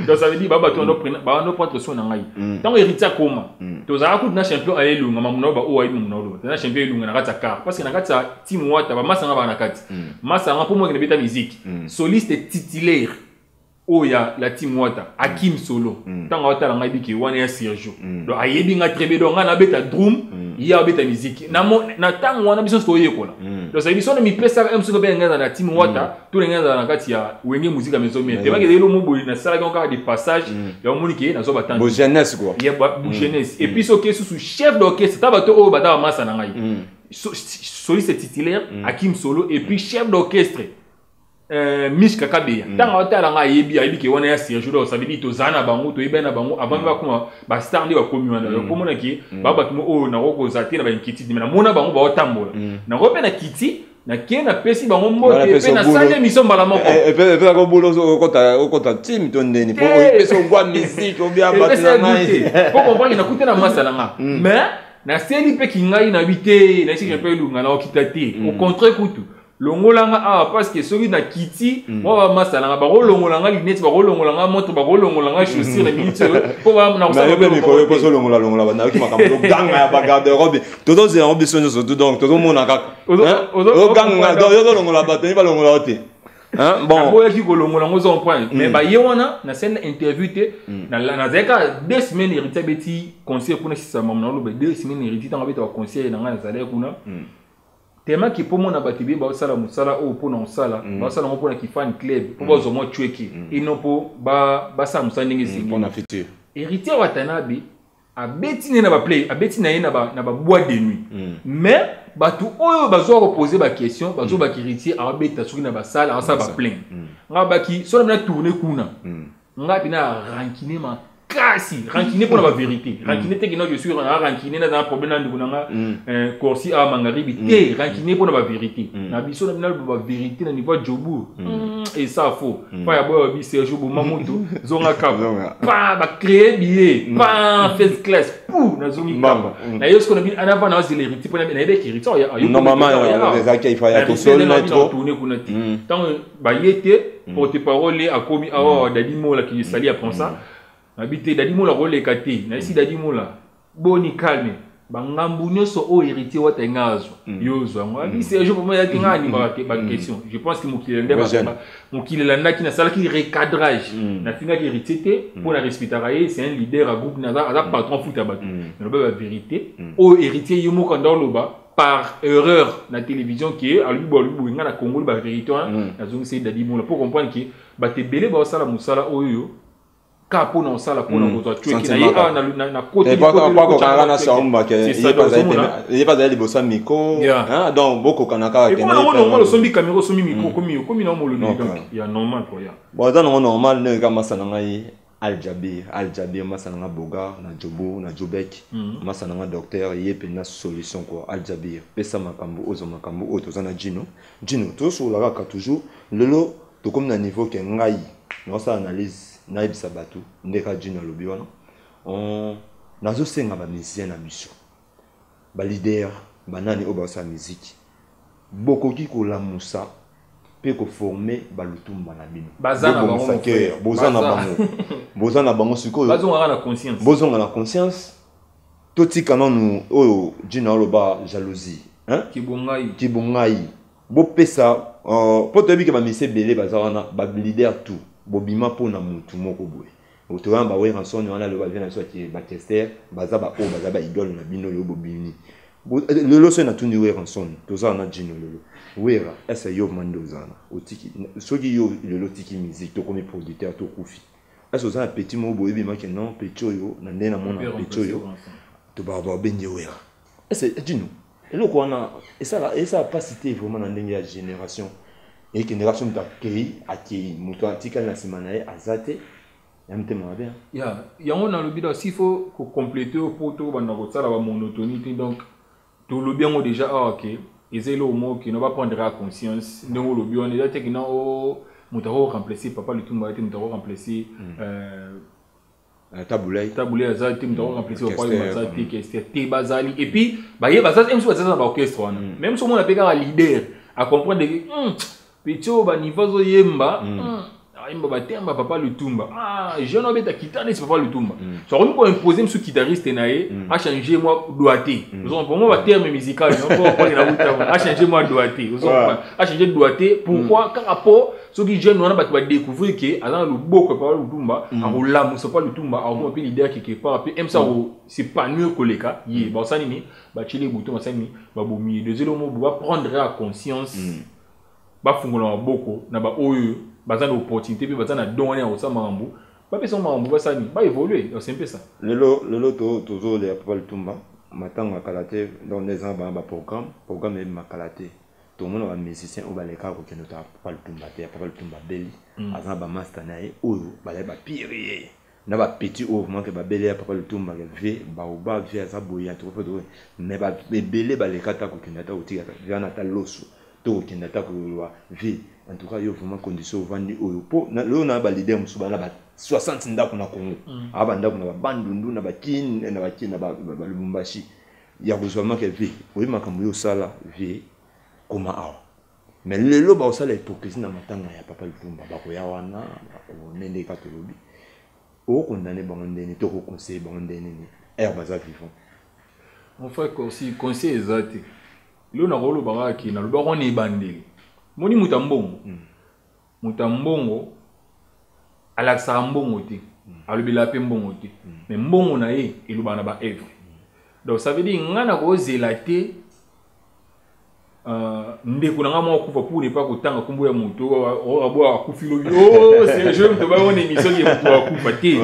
Donc ça veut dire babato bando prendre soin na ngai. Ntango Héritier akoma, tozalaka kutu na champion ayelunga mamu na oyo ayebi mamu na oloba na champion elunga na kati ya car, parce que na kati ya team Wata bamasanga baka na kati masanga mpo mokende beta musique, soliste titulaire oyo ya la team Wata, Akim Solo, ntango aotala ngai biki wana ya Sergio, donc ayebi nga très bien. Donc ngai nabeta drum, ye abeta musique na ntango wana biso nyonso toyekola. Donc ça biso na mipesaka mosusu mpe ngai na team Wata to ndenge nazala na kati ya Wenge Musique ya Maison Mère te, baki ezali lomo boye, nasalaki yango kaka de passage ya omoni ke nazwa batante. Bo jeunesse quoi. Ya bo jeunesse. Et puis soki susu chef d'orchestre ta bato oyo bata bamasa na ngai, soliste titulaire Akim Solo et puis chef d'orchestre Mich Kakabeya, ntango aotala nga ayebi ke wana ya Sergio. Donc ça veut dire tozala na bango, toyebani na bango avant bakoma bastar nde bakomi wana. Donc komona ke ba bato mo oyo nako kozala te na bainquiétude, mais namona bango baotambola nango mpe na kiti nake napesi bango mbote mpe nasali émission mbala moko. Epesaka obolo okota team to ndeni po opesa ogwa musique obia bato na ngai. Po comprendre, nakuti na masa na nga, mais naseli mpe kingai nayebi te, nayesiki mpe elunga na okita te. Au contraire kutu longolanga awa, parce que soki nakiti mwa bamasa nanga bakolongola nga lunette, bakolongola nga montre, bakolongola nga chaussure na minute oyo mpo nayobe mikolo mpo ozolongola longola banayoki makambo oganga ya bagarde robe, tozozela yango biso nyonso tu. Donc tozomona kaka oganga, donc ozolongola bato ni balongola yo te. Bon, naboyaki kolongola yango, oza comprendre, mais baye wana nasali interview te. Nazalaki kaka 2 semaines, Héritier abeti concert kuna sisa mamu na oloba 2 semaines. Héritier ntango abeta baconcert na ngai nazalaki kuna tellement ke mpo mona bato ebeye baosala mosala oyo mpona kosala, baosala yango mpona kifan club mpo bazwa mwa cweke eno mpo basala mosala ndenge esengeli. Héritier Watanabe abeti ne na baplay, abeti na ye na baboîte de nuit, mais bato oyo bazwa kopose baquestion bazobaki Héritier awabeta soki na basale awasala baplein. Nga baki so na bina tourne kuna, nga mpena rancune makasi, rancune mpona bavérité, rancune te kino je suis na rancune naza na problème na ndeko na nga Corsi a Mangaribi te, rancune mpona bavérité na biso na bina bavérité na niveau ya Jobourg et ça faux fa ya boya babi Sergio boma moto zonga kapa pa bacréer billet pa first class pou nazongi kapa na ye siko na bino anava na ozela Héritier mpona nayebeki Héritier. Normalement ezalaki ifa ya tosol metro tourne kuna te. Ntango baye te, porte parole akomi awa, Dadi Mola ki sali apprend ça, nabi te Dadi Mola koleka te, nayesi Dadi Mola boni calme, bangambu nyonso oyo Héritier Wata nga azwa yo ozwa yango. Abi Sergio vraiment eyaki nga animaka baquestion. Je pense que mokili elandaki, nasalaki recadrage, nafingaki Héritier te mpo na respectaka ye, c'est un leader ya groupe, aza patron futa bato. Naloba bavérité oyo Héritier ye moko anda oloba par erreur na télévision ke alobi bo alobi boye, nga na congoli bavérité wana, nazongisi ye Dadi Mola pour comprendre ke bato ebele baosala mosala oyo kaka mpona kosala mpona kozwa cweki na ye awa na kotekokanga na saombake ye mpe azali liboso ya micro, donc bokokana kaka. Normal, osombi caméra, osombi micro, okomi na molobi, donc ya normal quoi ya. Bon, eza nango normal ndenge kaka masa na ngai Aljabir, Aljabir masa na nga Bogar na Jobo na Jobek, masa na nga docteur ye mpenza solution quoi. Aljabir pesa makambo ozwa makambo oyo toza na Jino. Jino tozosola kaka toujours. Lelo tokomi na niveau ke ngai naosala analyse, nayebisa bato nde kaka Jino alobi wana. Nazosenga bamusicien na biso, baleader, banani oyo bazosala musique, bokoki kolamusa mpe koformer balutumba na bino. Baza na bango, Bobongisa mon cœur. frère. Boza na Baza. bango, boza na bango sikoyo. Bazongaka na conscience. Bozonga na conscience. Totika nanu oyo Jina oloba, jalousie, hein? Kibongai. Kibongai. Bopesa mpo toyebi ke bamusicien ebele baza wana, baleader tout bobima mpona motu moko boye. Towana baWerrason wana, lelo bavie na biso bakester, baza baoyo baza baidole na bino. Lelo bobimi. Lelo soki natuni Werrason, toza na Jino lelo, Wera ese yo mande oza na otiki, soki yo lelo otiki musique, tokomi producteur, tokufi, ese oza na petit moko boye ebimaki non, petit oyo na nde namona petit oyo babengi Wera? Ese Jino, eloko wana esala mpasi te vraiment na ndenge ya génération ekendeka? So moto akei, akei, moto atikali na nsima na ye aza te, ya motema mabe. Ya yango nalobi, donc s'il faut kocompléter po tobanda kosala bamonotonie te. Donc tolobi yango déjà awa ke eza eloko moko kino baprendre ya conscience. Ndenge olobi wana, eza te kina o moto akoremplacer Papa Lutumba te, moto akoremplacer Tabulai. Tabulai aza te, moto akoremplacer Papa aza te, Kester te. Bazali et puis baye baza mosusu, baza na baorchestre wana. Même so omona mpe kaka leader acomprendre ke petit oyo baniveau azoyemba, ayemba batemba Papa Lutumba, ah, jeune obeta guitare neti Papa Lutumba, so akomi koimpose mosu guitariste na ye, achange mwa doigté. Ozocomprendre mwa baterme musical na, achange mwa doigté, achange doigté. Pourquoi? Kaka po soki jeune wana bato badécouvrir ke aza na loboko ya Papa Lutumba, akolamusa Papa Lutumba, akokoma mpe leader quelque part, mpe msa akos'épanouir koleka ye. Basala nini? Batieli buto, basala nini? Babomi ye. Deuxième mo, baprendre ya conscience, bafungola maboko na baoyo baza na opportunité mpe baza na don wana ya kosala makambo, bapesa makambo, basala nini? Baévolue. Donc c'est un peu ça. Lelo lelo tozolela Papa Lutumba, matango ya kala te. Donc nde eza bana baprogramme, programme eyebima kala te. Tomona bamusicien oyo balekaka kokende otala Papa Lutumba te. Ya Papa Lutumba beli, aza na bamaster na ye oyo bazali bapire ye na bapetit oyo vraiment ke babele ya Papa Lutumba, ke ve baoba ve aza boye ya toko mpe. Mais ebele baleka ata kokende, ata kotika ve wana, ata loso to kokende, ata koloba ve en tout cas yo vraiment condition ovandi oyo mpo lelo na baleader mosusu bana ba 60 ndako na Congo, aa bandako na babandundu, na bakine, na bakine, na balubumbashi ya kozwa make ve oyebi makambo yo osala ve koma awa. Mais lelo bakosala hypocrisie na matanga ya Papa Lutumba, bakoya wana bakone ndenge kaka tolobi. Okokondane bango ndeni to okoconseille bango ndenge nini ere baza vivant? Mon frère Corsi, conseil eza te. Lelo nakoloba kaka ke nalobaka wana ebandeli. Moni, moto ya mbongo, moto ya mbongo alakisaka mbongo te, alobelaka mpe mbongo te, mais mbongo na ye elobaka na baœuvre. Donc ça veut dire ngai nakozela te ndeko na ngai moko akufa pour ne pas kotanga nkombo ya moto abo akufi lobi. Oh, Sergio, moto bayo wana émission ke moto akufa te.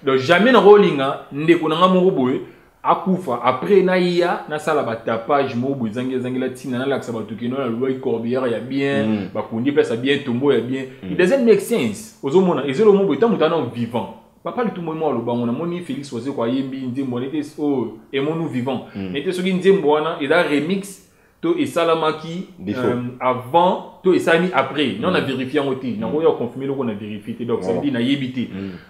Donc jamais nakolinga ndeko na ngai moko boye akufa, après naya nasala batapage moko boye ezangi ezangela ntina, nalakisa bato keno nalobaki corbillard ya bien, bakundi place ya bien, tombo ya bien. It doesn't make sense. Ozomona ezelo mo boye, ntango moto ana vivant, Papa Lutumba mo alobango. Namoni Félix Wazeko ayembi nzembo wana ete oyo Aimons-nous vivant, nete soki nzembo wana eza remix to esalamaki avant to esalami après, non, na vérifie yango te, nakoya confirmer eloko na vérifie te. Donc ça veut dire nayebi te.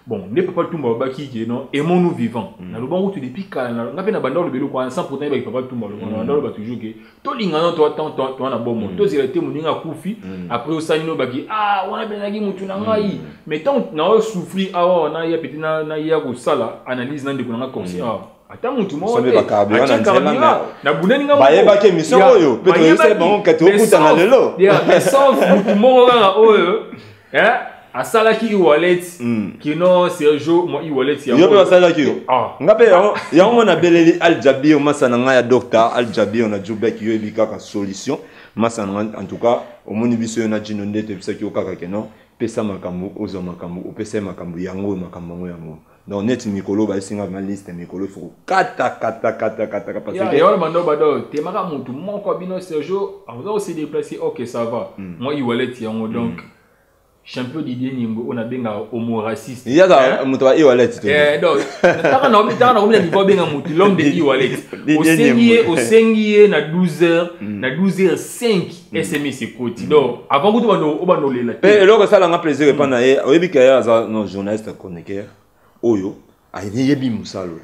Bon, nde Papa Tumba babaki ke non, aimons-nous vivant. Nalobango tu depuis kala, nga mpe na banda oloba eloko wana sans pourtant yebaki Papa Tumba aloba. Na banda oloba toujours ke tolingana to na bomo, tozela te moninga akufi, après osali no baki ah wana mpe mutu na ngai. Mais tant na souffrir awa, naya pete naya kosala analyse na ndeko na nga Corsi awa, ata mutu moko te nabundani nga. Bayebaki émission oyo mpe toyebisaki bango kati okutana lelo. Mais sauf mutu moko kaka oyo asalaki e-wallet kino Sergio mwa e-wallet. Yo mpe basalaki yo, nga mpe yango mo nabeleli Aljabir, masa na ngai ya docteur Aljabir na Jubek. Yo yebi kaka solution, masa na ngai. En tout cas omoni biso yo na Jino nde toyebisaki yo kaka ke non, pesa makambo, ozwa makambo, opesa ye makambo yango oyo, makambo yango yango. Donc neti mikolo bayesinga vraiment liste mikolo, faut kata kata kata kata parce que yango bando bando temaka mutu moko bino Sergio aza ko se déplacer. OK, ça va. Moi e-wallet yango, donc champion Didier Nimbo oyo nabengaka homo raciste. Yaka moto ya e-wallet. Donc taka na taka na komina niveau abenga motu l'homme de e-wallet. Osengi ye, osengi ye na 12 heures, na 12 heures 5 SMS ekoti. Donc avant kutu bando obando olela. Mpe eloko esalanga plaisir epa na ye, oyebi ke ye aza no journaliste chroniqueur oyo. Ayebi mosala oyo.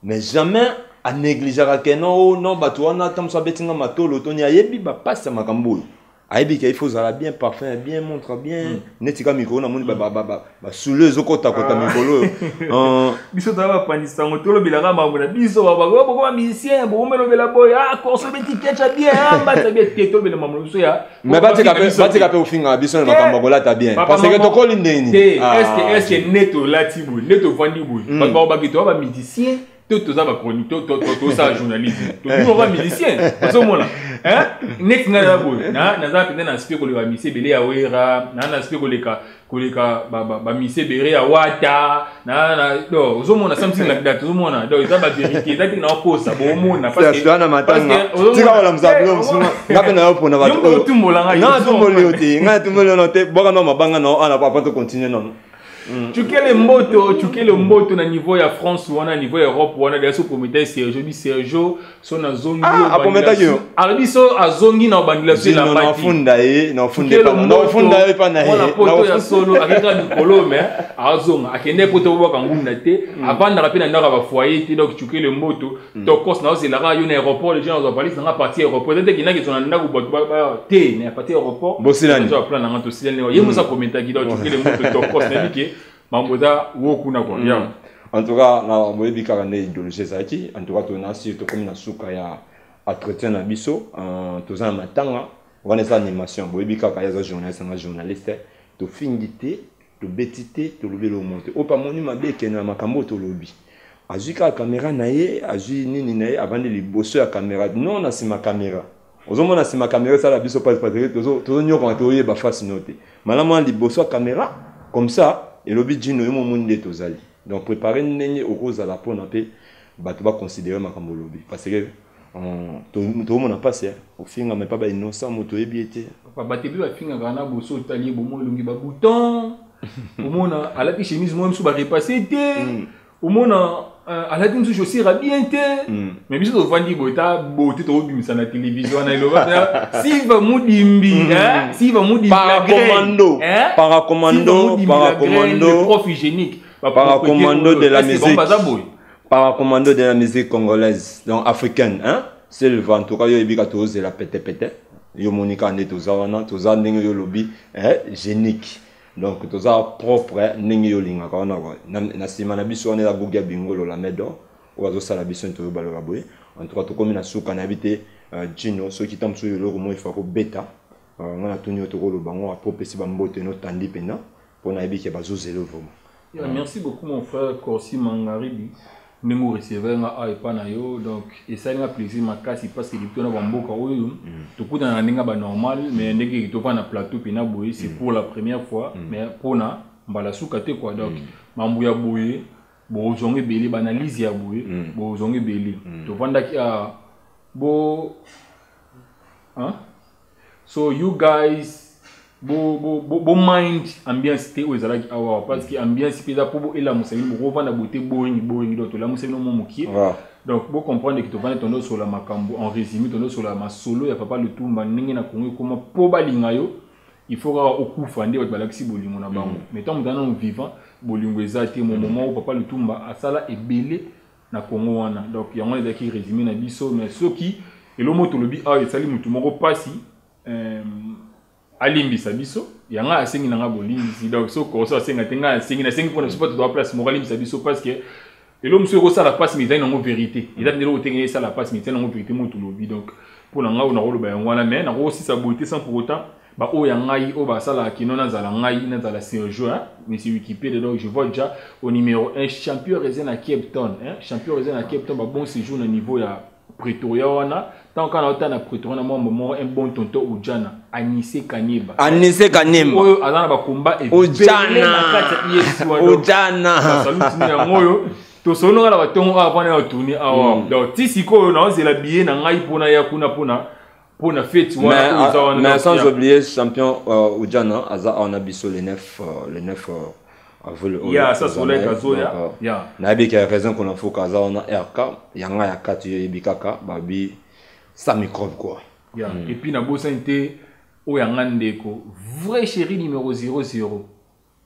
Mais jamais anégligeaka ke non, oh non, bato wana ata mosu abeti nga matolo toni, ayebi bapasi ya makambo oyo. Ayebi ke il faut ozala bien parfum, bien montre, bien neti ka mikolo namoni basule ezokotakota mikolo oyo. Biso toza bapanzi sango, tolobelaka makambo na biso. Boko bamusicien bokomelobela boye, ah corso ebeti kecha bien, ah mbata bien te. Tolobela makambo na biso ya Mais batika mpe, batika mpe ofingaka biso na makambo ya kolata bien, parce que tokoli ndeni. Te, est-ce nde tolati boye, nde tovandi boye, bato bakobaki toza bamusicien to toza bachronique, tosala journalisme, tobino ba musicien? Ozomona neti ngai naza boye, naza mpenza na aspect koleka bamisie ebele ya Wera, naa na aspect koleka bamisie ebele ya Wata. Ozomona something like that. Ozomona, donc eza bavérité, eza te naokosa, boomona. Wana matanga, tika kolamusa bilo mosusu. Nga mpe nayo mpona bato oyo otumbola ngai. Nga natumboli yo te, nga natumboli yo te. Bwaka nao mabanga nao ana avant tocontinue nono. Tukele mboto, tukele mboto na niveau ya France wana, niveau ya Europe wana. D'ailleurs, so promettait Sergio, bi Sergio so nazongi. Ah, aprometaki yo? Alobi so azongi na obandela so elamba. Nafunda ye, nafunda ye epa na ye. Mwana poto ya solo, akendaka likolo mais azonga. Akende poto, bobwaka ngunda te, avandaka mpe na ndako ya bafoyer te. Donc tukele mboto, tokos, naozelaka yo na aéroport. Les gens azwa valise nanga parti aéroport, eza te kendaki ezwa na ndako bato te, na parti aéroport. Bosilani? Plan nanga tosilani, ye mosa aprometaki. Donc tukele mboto, tokos, nayebi ke mambo eza wo kuna quoi. Yeah. En tout cas, na boyebi kaka nde idéologie ezalaki. En tout cas, tonasi, tokomi na suka ya entretien na biso. Toza na matanga wana, eza animation. Boyebi kaka, ye aza journaliste, nga journaliste. Tofingi te, tobeti te, tolobi eloko moko te. Oyo pamoni mabe ekende na makambo oyo tolobi, azwi kaka caméra na ye, azwi nini na ye, avandi liboso ya caméra, non na nsima caméra. Ozomona nsima caméra esala biso pasi, parce que tozonyokama, toyeba face no te. Malamu wana liboso ya caméra, comme ça elobi jino yo momoni nde tozali. Donc préparé ndenge okozala mpona mpe bato baconsidere makambo olobi, parce que tozomona mpasi ofingama epa bainnocent, moto oyebi ye te. Bato ebi bafingaka na boso, otali ye bomo elongi babouton, omona alati chemise moko mosusu barepasse te, omona alati mosusu chaussure ya bien te. Mais biso tovandi boye, ta bote tokobimisa na télévision wana, eloba Siva Mudimbi, Siva Mudimbi. Paracommando, paracommando, paracommando, prof hygiénique. Paracommando de la musique. Baza boye. Paracommando de la musique congolaise, donc africaine, hein. Silva, en tout cas yo oyebika, tozela petepete. Yo monika nde toza wana, toza ndenge yo olobi génique, donc toza propre ndenge yo olingaka wana. Na nsima na biso wana eza Gugia Bingolo la Medor oyo azosala biso toyobaloka boye. En tout cas, tokomi na suka. Nayebi te Jino, soki ta mosusu eloko moko ifa kobeta nga natuni yo, tokoloba ngo apo opesi bambote notandi mpena mpo nayebi ke bazozela vraiment. Yeah, merci beaucoup mon frère Corsi Mangaribi, ndenge orecevoir nga awa epa na yo. Donc esali nga plaisir makasi, parce que depuis na bamboka oyo tokutana na ndenge banormal, mais ndenge tovanda na plateau mpena boye, c'est pour la première fois, mais mpona mbala suka te quoi. Donc mambo ya boye bozonga ebele, baanalyse ya boye bozonga ebele. Tovandaki bo hein? So you guys bo mind ambiance te oyo ezalaki awa, parce que ambiance mpe eza mpo bo elamusa bino, bokovanda boye te, boringi boringi. Donc tolamusa bino mo mokie. Donc bocomprendre ke tovandi, tondosola makambo en résumé, tondosola masolo ya papa Lutumba, ndenge na Kongo ekoma mpo balinga yo, il faut kaka okufa nde bato balakisi bolingo na bango. Mais ntango moto nano vivant, bolingo eza te. Mo moment oyo papa Lutumba asala ebele na Kongo wana, donc yango wana ezalaki résumé na biso. Mais soki eloko tolobi awa esali motu moko mpasi, alimbisa biso. Yanga asengi na nga bolimbisi. Donc so koso asenga te, ngai asengi, nasengi mpona biso mpo totoa place moko, alimbisa biso, parce que eloko mosusu ekosala mpasi, mais ezali nango vérité. Eza mpe eloko tenge esala mpasi, mais ezali nango vérité mo tolobi. Donc mpo na ngai oyo nakoloba yango wana, mais nakokosisa boye te sans pour autant baoyo ya ngai oyo basalaka kino nazala ngai nazala Sergio, hein? Monsieur Wikipédia. Donc je vois déjà au numéro 1 champion raisin na Cape Town, hein? Champion raisin na Cape Town, babon séjour na niveau ya Pretoria wana. Ntango kaka naota na Pretoria na mwa moko, un bon tonton Ujana Anise Kanyeba. Anise Kanyemba. Oyo aza na bakomba Ujana. na kati ya ES wana. Ujana. Basalutini yango oyo tosolo nga na batongo awa mpona ya tourne awa. Donc ti sikoyo naozela billet na ngai mpona ya kuna mpona fête wana oyo eza wana. Mais Donc, sans ya. oublier champion Ujana aza awa na biso le 9 le 9 avril oyo Ya, ça, toza Soleil na ye. Kazoya. Donc, nayebi ke raison kona foka aza wana rk yanga ya kati, yo oyebi kaka babi sa microbe quoi. Ya. Et puis nabosani te oyo yanga ndeko vrai chéri numéro 00.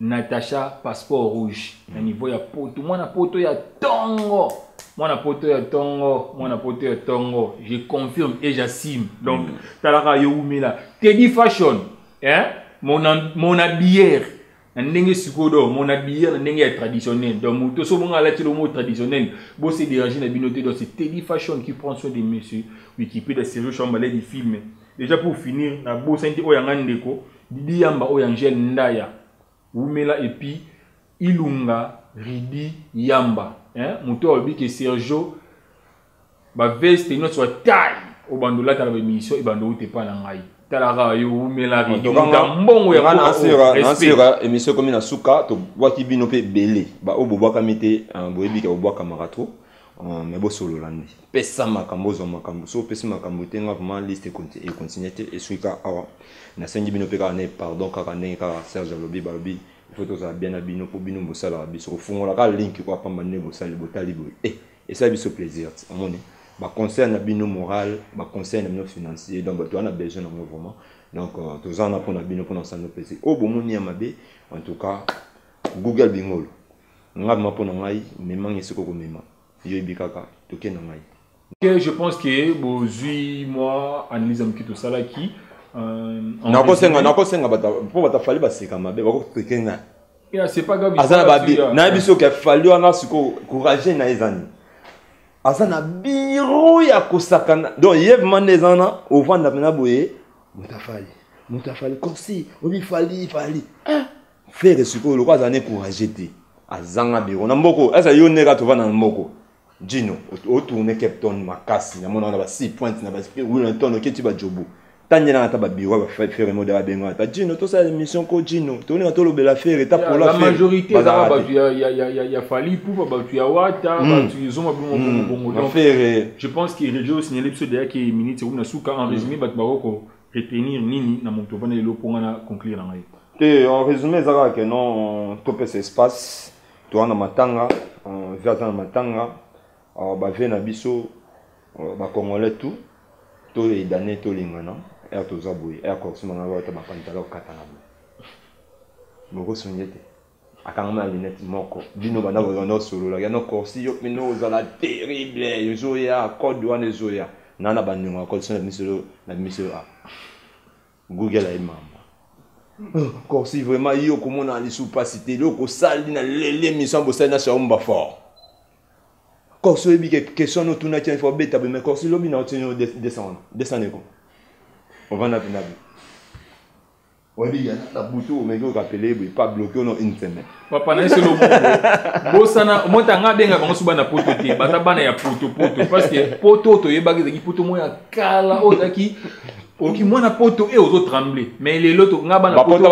Natacha passeport rouge na niveau ya poto mwana poto ya tongo mwana poto ya tongo mwana poto ya tongo je confirme et j'assume donc mm. talaka yo wumela Teddy Fashion hein mon mon habilleur na ndenge sikoyo do mon habilleur na ndenge ya traditionnel donc moto so bonga alati lomo traditionnel bo se déranger na bino te donc c'est Teddy Fashion qui prend soin de monsieur Wikipédia Sergio Chambale du film déjà pour finir na bosani te oyo ya nga ndeko Didi Yamba oyo Angèle Ndaya wumela et puis Ilunga Ridi Yamba hein moto alobi ke Sergio ba veste nyonso ya taille obanda olata na baémission ebanda outa epa na ngai talaka yo wumela Ridi moto mbongo ya nasira émission ekomi na suka tobwaki bino mpe ebele baoyo bobwakami te boyebi ke bobwakamaka trop mais bosolola nde pesa makambo ozwa makambo so opesi makambo te nga vraiment liste econtinue te esuki kaka awa nasengi bino mpe kaka ne pardon kaka ndenge kaka serge alobi balobi il faut tozala bien na bino mpo bino bosalaka biso kofungola kaka link kwa pamba nde bosali botali boye eh esali biso plaisir omoni baconseil na bino moral baconseil na bino financier donc bato wana besoin nango vraiment donc euh, toza wana mpona bino mpona kosala no plaisir oyo bomoni ya mabe en tout cas google bingolo nga vraiment mpo na ngai memanga esika okomema yo yebi kaka toke na ngai Ok, je pense que bozwi mwa analyse ya moke tosalaki euh, nakosenga nakosenga bato mpo bato afali baseka mabe bakotrike ngai aza na babi nayebi soki afali wana sikoyo courage na ye eza nini aza na biro ya kosakana donc ye vraimen nde eza wana ovanda mpena boye moto afali moto afali corsi obi fali fali ah! Ferre sikoyo lokola aza ne courage te azanga bureau na mboko eza yo nde kaka tovanda na mboko Gino otourne Cape Town makasi namona wana ba 6 points na ba Wellington oketi ba Jobu tanye na ata ba bureau ba Ferre mode babenga ata Gino tosala émission ko Gino tolinga tolobela Ferre ta pola la majorité ezaka bato ya ya ya ya Fally Ipupa bato ya Wata hmm. bato ezonga bongo bongo bongo donc Ferre je pense que Rejo signalé biso déjà que minute ekomi na suka en résumé bato bakoko retenir nini na moto ovanda lelo mpo nga na conclure na ngai te en résumé eza kaka ke non topesa espace toza na matanga euh, vie aza na matanga euh, bavie na biso euh, bacongolais tout toyedane tolingana ere toza boye ere korsima na bata bapantalo okatana boye bokosonge te akangama na lunette moko bino banda kozala osolola ya no corsi yo mpena ozala terrible ezoya code wana ezoya na na bandeko ya code so na biso na biso a google aye mama oh, corsi vraiment yo okomona lisu mpasi te eloko osali na leli émission bosali na shaumba fort corsi oyebi ke question wana otunaki ifo obeta boye mais corsi lobi na otini 200 200 eko ovanda mpena boye oyebi na butu omeki okapele boye pa bloke ono une semaine papa na eselo bosana omota nga abenga bango so bana poto te baza bana ya poto poto parce que poto toyebaki ezalaki poto moko ya kala oyo ezalaki oki mwana poto e ozo tremble mais lelo to nga bana poto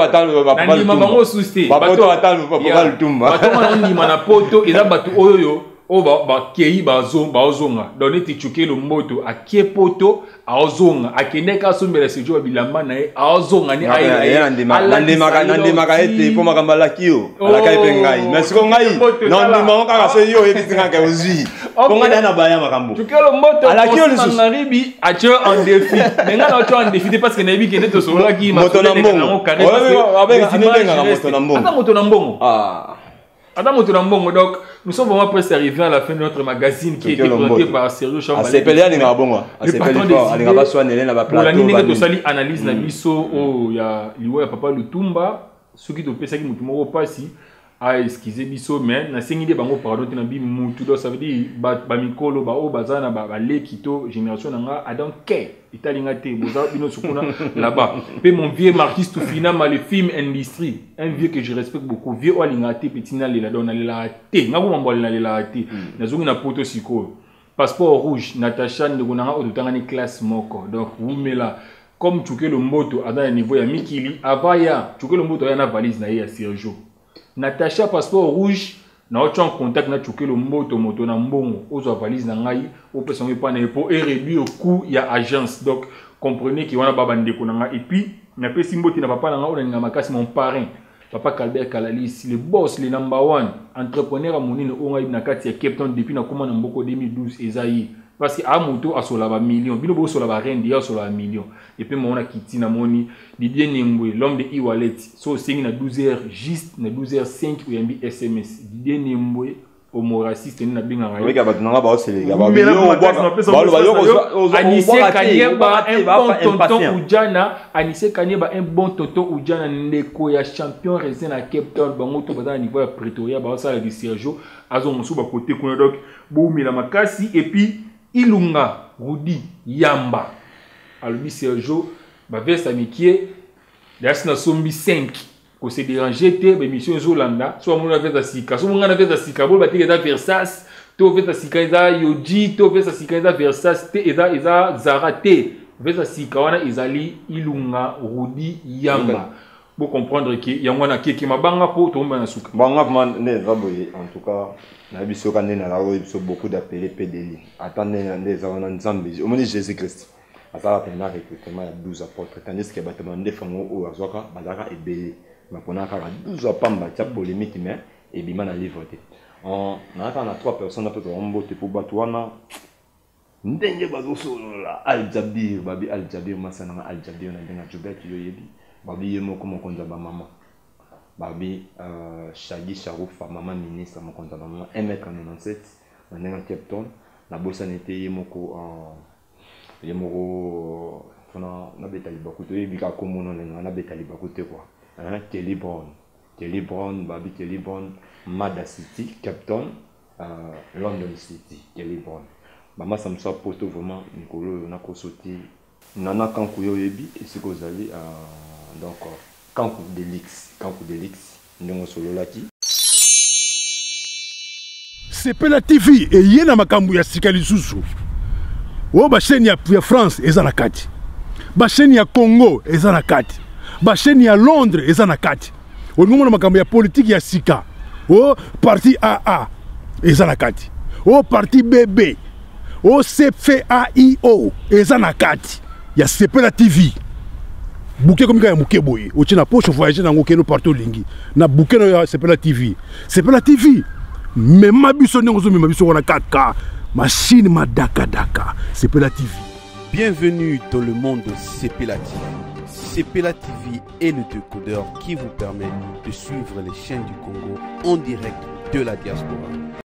nandima bango susu te bato wana ondima na poto eza bato oyo oyo bakei baozonga donc neti cukelo mboto akie poto aozonga akendaki asombela sergio babilamba na ye aozonga ni nandimaka ye te mpo makambo alaki yo oh. alaka ye mpe ngai mais siko ngai nandimako kaka so yo oyebisi ngai kaka ozwi mpo ngai naye na baya makambo cukelo mboto alaki yo lisusu ngaribi atye en défi mais ngai naotye en défi te parce que nayebi kende tosololaki moto na mbongo abengaka moto na mbongo ata moto na mbongo ah. Ata moto na mbongo donc nous sommes vraiment presque arrivés à la fin de notre magazine qui a été présenté par Sergio Chambale. Asepeli alingaka bongo. Asepeli fort alingaka baswanele na ba plateau. Bolandi ndenge tosali analyse na biso oyo ya liwa ya papa Lutumba soki topesaki motu moko pasi a excuse biso mais nasengi nde bango pardon te na bi mutu donc ça veut dire bamikolo baoyo baza na baleki to génération na nga I don't care etali nga te boza bino sukuna là-bas mpe mon vieux marquis tufinama le film industrie un vieux que je respecte beaucoup vieux oyo alingaka te petit nalela donc nalelaka te nga komambo nalelaka te hmm. nazongi na poto sikoyo passeport rouge natacha ndeko na nga oyo totangani classe moko donc wumela comme chukelo mboto aza na niveau ya mikili avant ya chukelo mboto aya na valise na ye ya sergio Natacha passeport rouge na otya en contact na Chukelo Mboto moto na mbongo ozwa valise na ngai opesa yango epai na ye mpo e réduire coût ya agence donc comprenez ke wana ba bandeko na ngai et puis napesi mbote na papa na ngai oyo nalinga makasi mon parrain papa Calbert Kalalis le boss le number one entrepreneur ya monene oyo ngai na kati ya Cape Town depuis nakoma na mboko 2012 eza ye. Parce que a moto asola ba million, bino bo sola ba rende, ya sola ba million. Et puis moi on a kiti na moni Didier Nembwe, l'homme de e-wallet. So sengi na 12h juste na 12h05 oyambi SMS. Didier Nembwe homo raciste ni na benga ngai. Oyeka bato nanga baoseleka Anise Kanyeba un bon tonton Ujana, Anise Kanyeba un bon tonton Ujana ndeko ya champion raisin na Cape Town bango to baza na niveau ya Pretoria baosala du Sergio azo mosusu bakote kuna donc boumela makasi et puis Ilunga Rudi Yamba alobi Sergio baveste ya mikie dasi nasombi 5 ko se déranger te ba émission ezolanda so amoni na veste ya sika so monga na veste ya sika boloba te eza Versace to veste ya sika eza Yoji to veste ya sika eza Versace te eza eza Zara te veste ya sika wana ezali Ilunga Rudi Yamba bo comprendre ke yango wana keke mabanga mpo tokomba na suka. Bon nga vraiment nde eza boye en tout cas nayebi soka nde nalaka oyebi biso beaucoup d'appele pdli ata nde nde eza wana nzambe omoni jésus christ azalaka pene na recrutement ya 12 apôtres tandis que bato mandefu yango oyo azwaka bazalaka ebele bapona kaka 12 apamba tia polémique mais ebima na livre te nayaka na 3 personnes apesa bango mbote mpo bato wana ndenge bazosolola aljabir babi aljabir masa nanga aljabir na ndenge jubert yo oyebi babi ye moko mokonzi ya bamama babi uh, shagi sharufa mama ministre mokonzi ya bamama 1 mètre 97 na ndenge ya cape town nabosani te ye moko uh, ye moko fona nabeta libaku te oyebi kaka kombo no ndenge nabeta libaku te kua Kelly Brown Kelly Brown babi Kelly Brown Mada City Cape Town uh, London City Kelly Brown bamasa mosusu ya poto vraiment mikolo oyo nakoso te Nana Kanku yo oyebi esika ozali uh, donc Kanku Delix Kanku Delix ndenge osololaki Sepela TV eye na makambo ya sika lisusu. Oyo ba chaîne ya, ya France eza na kati. Ba chaîne ya Congo eza na kati. Ba chaîne ya Londres eza na kati. Olingi omona makambo ya politique ya sika. O parti AA eza na kati. O parti BB. O CFAIO eza na kati ya Sepela TV. Bouquet ekomi kaka ya moke boye otie na poche voyage nango okende partout olingi na bouquet na ya Sepela TV. Sepela TV mema biso ndenge ozomema biso wana kaka machine madakadaka Sepela TV. Bienvenue dans le monde de Sepela TV. Sepela TV est le décodeur qui vous permet de suivre les chaînes du Congo en direct de la diaspora.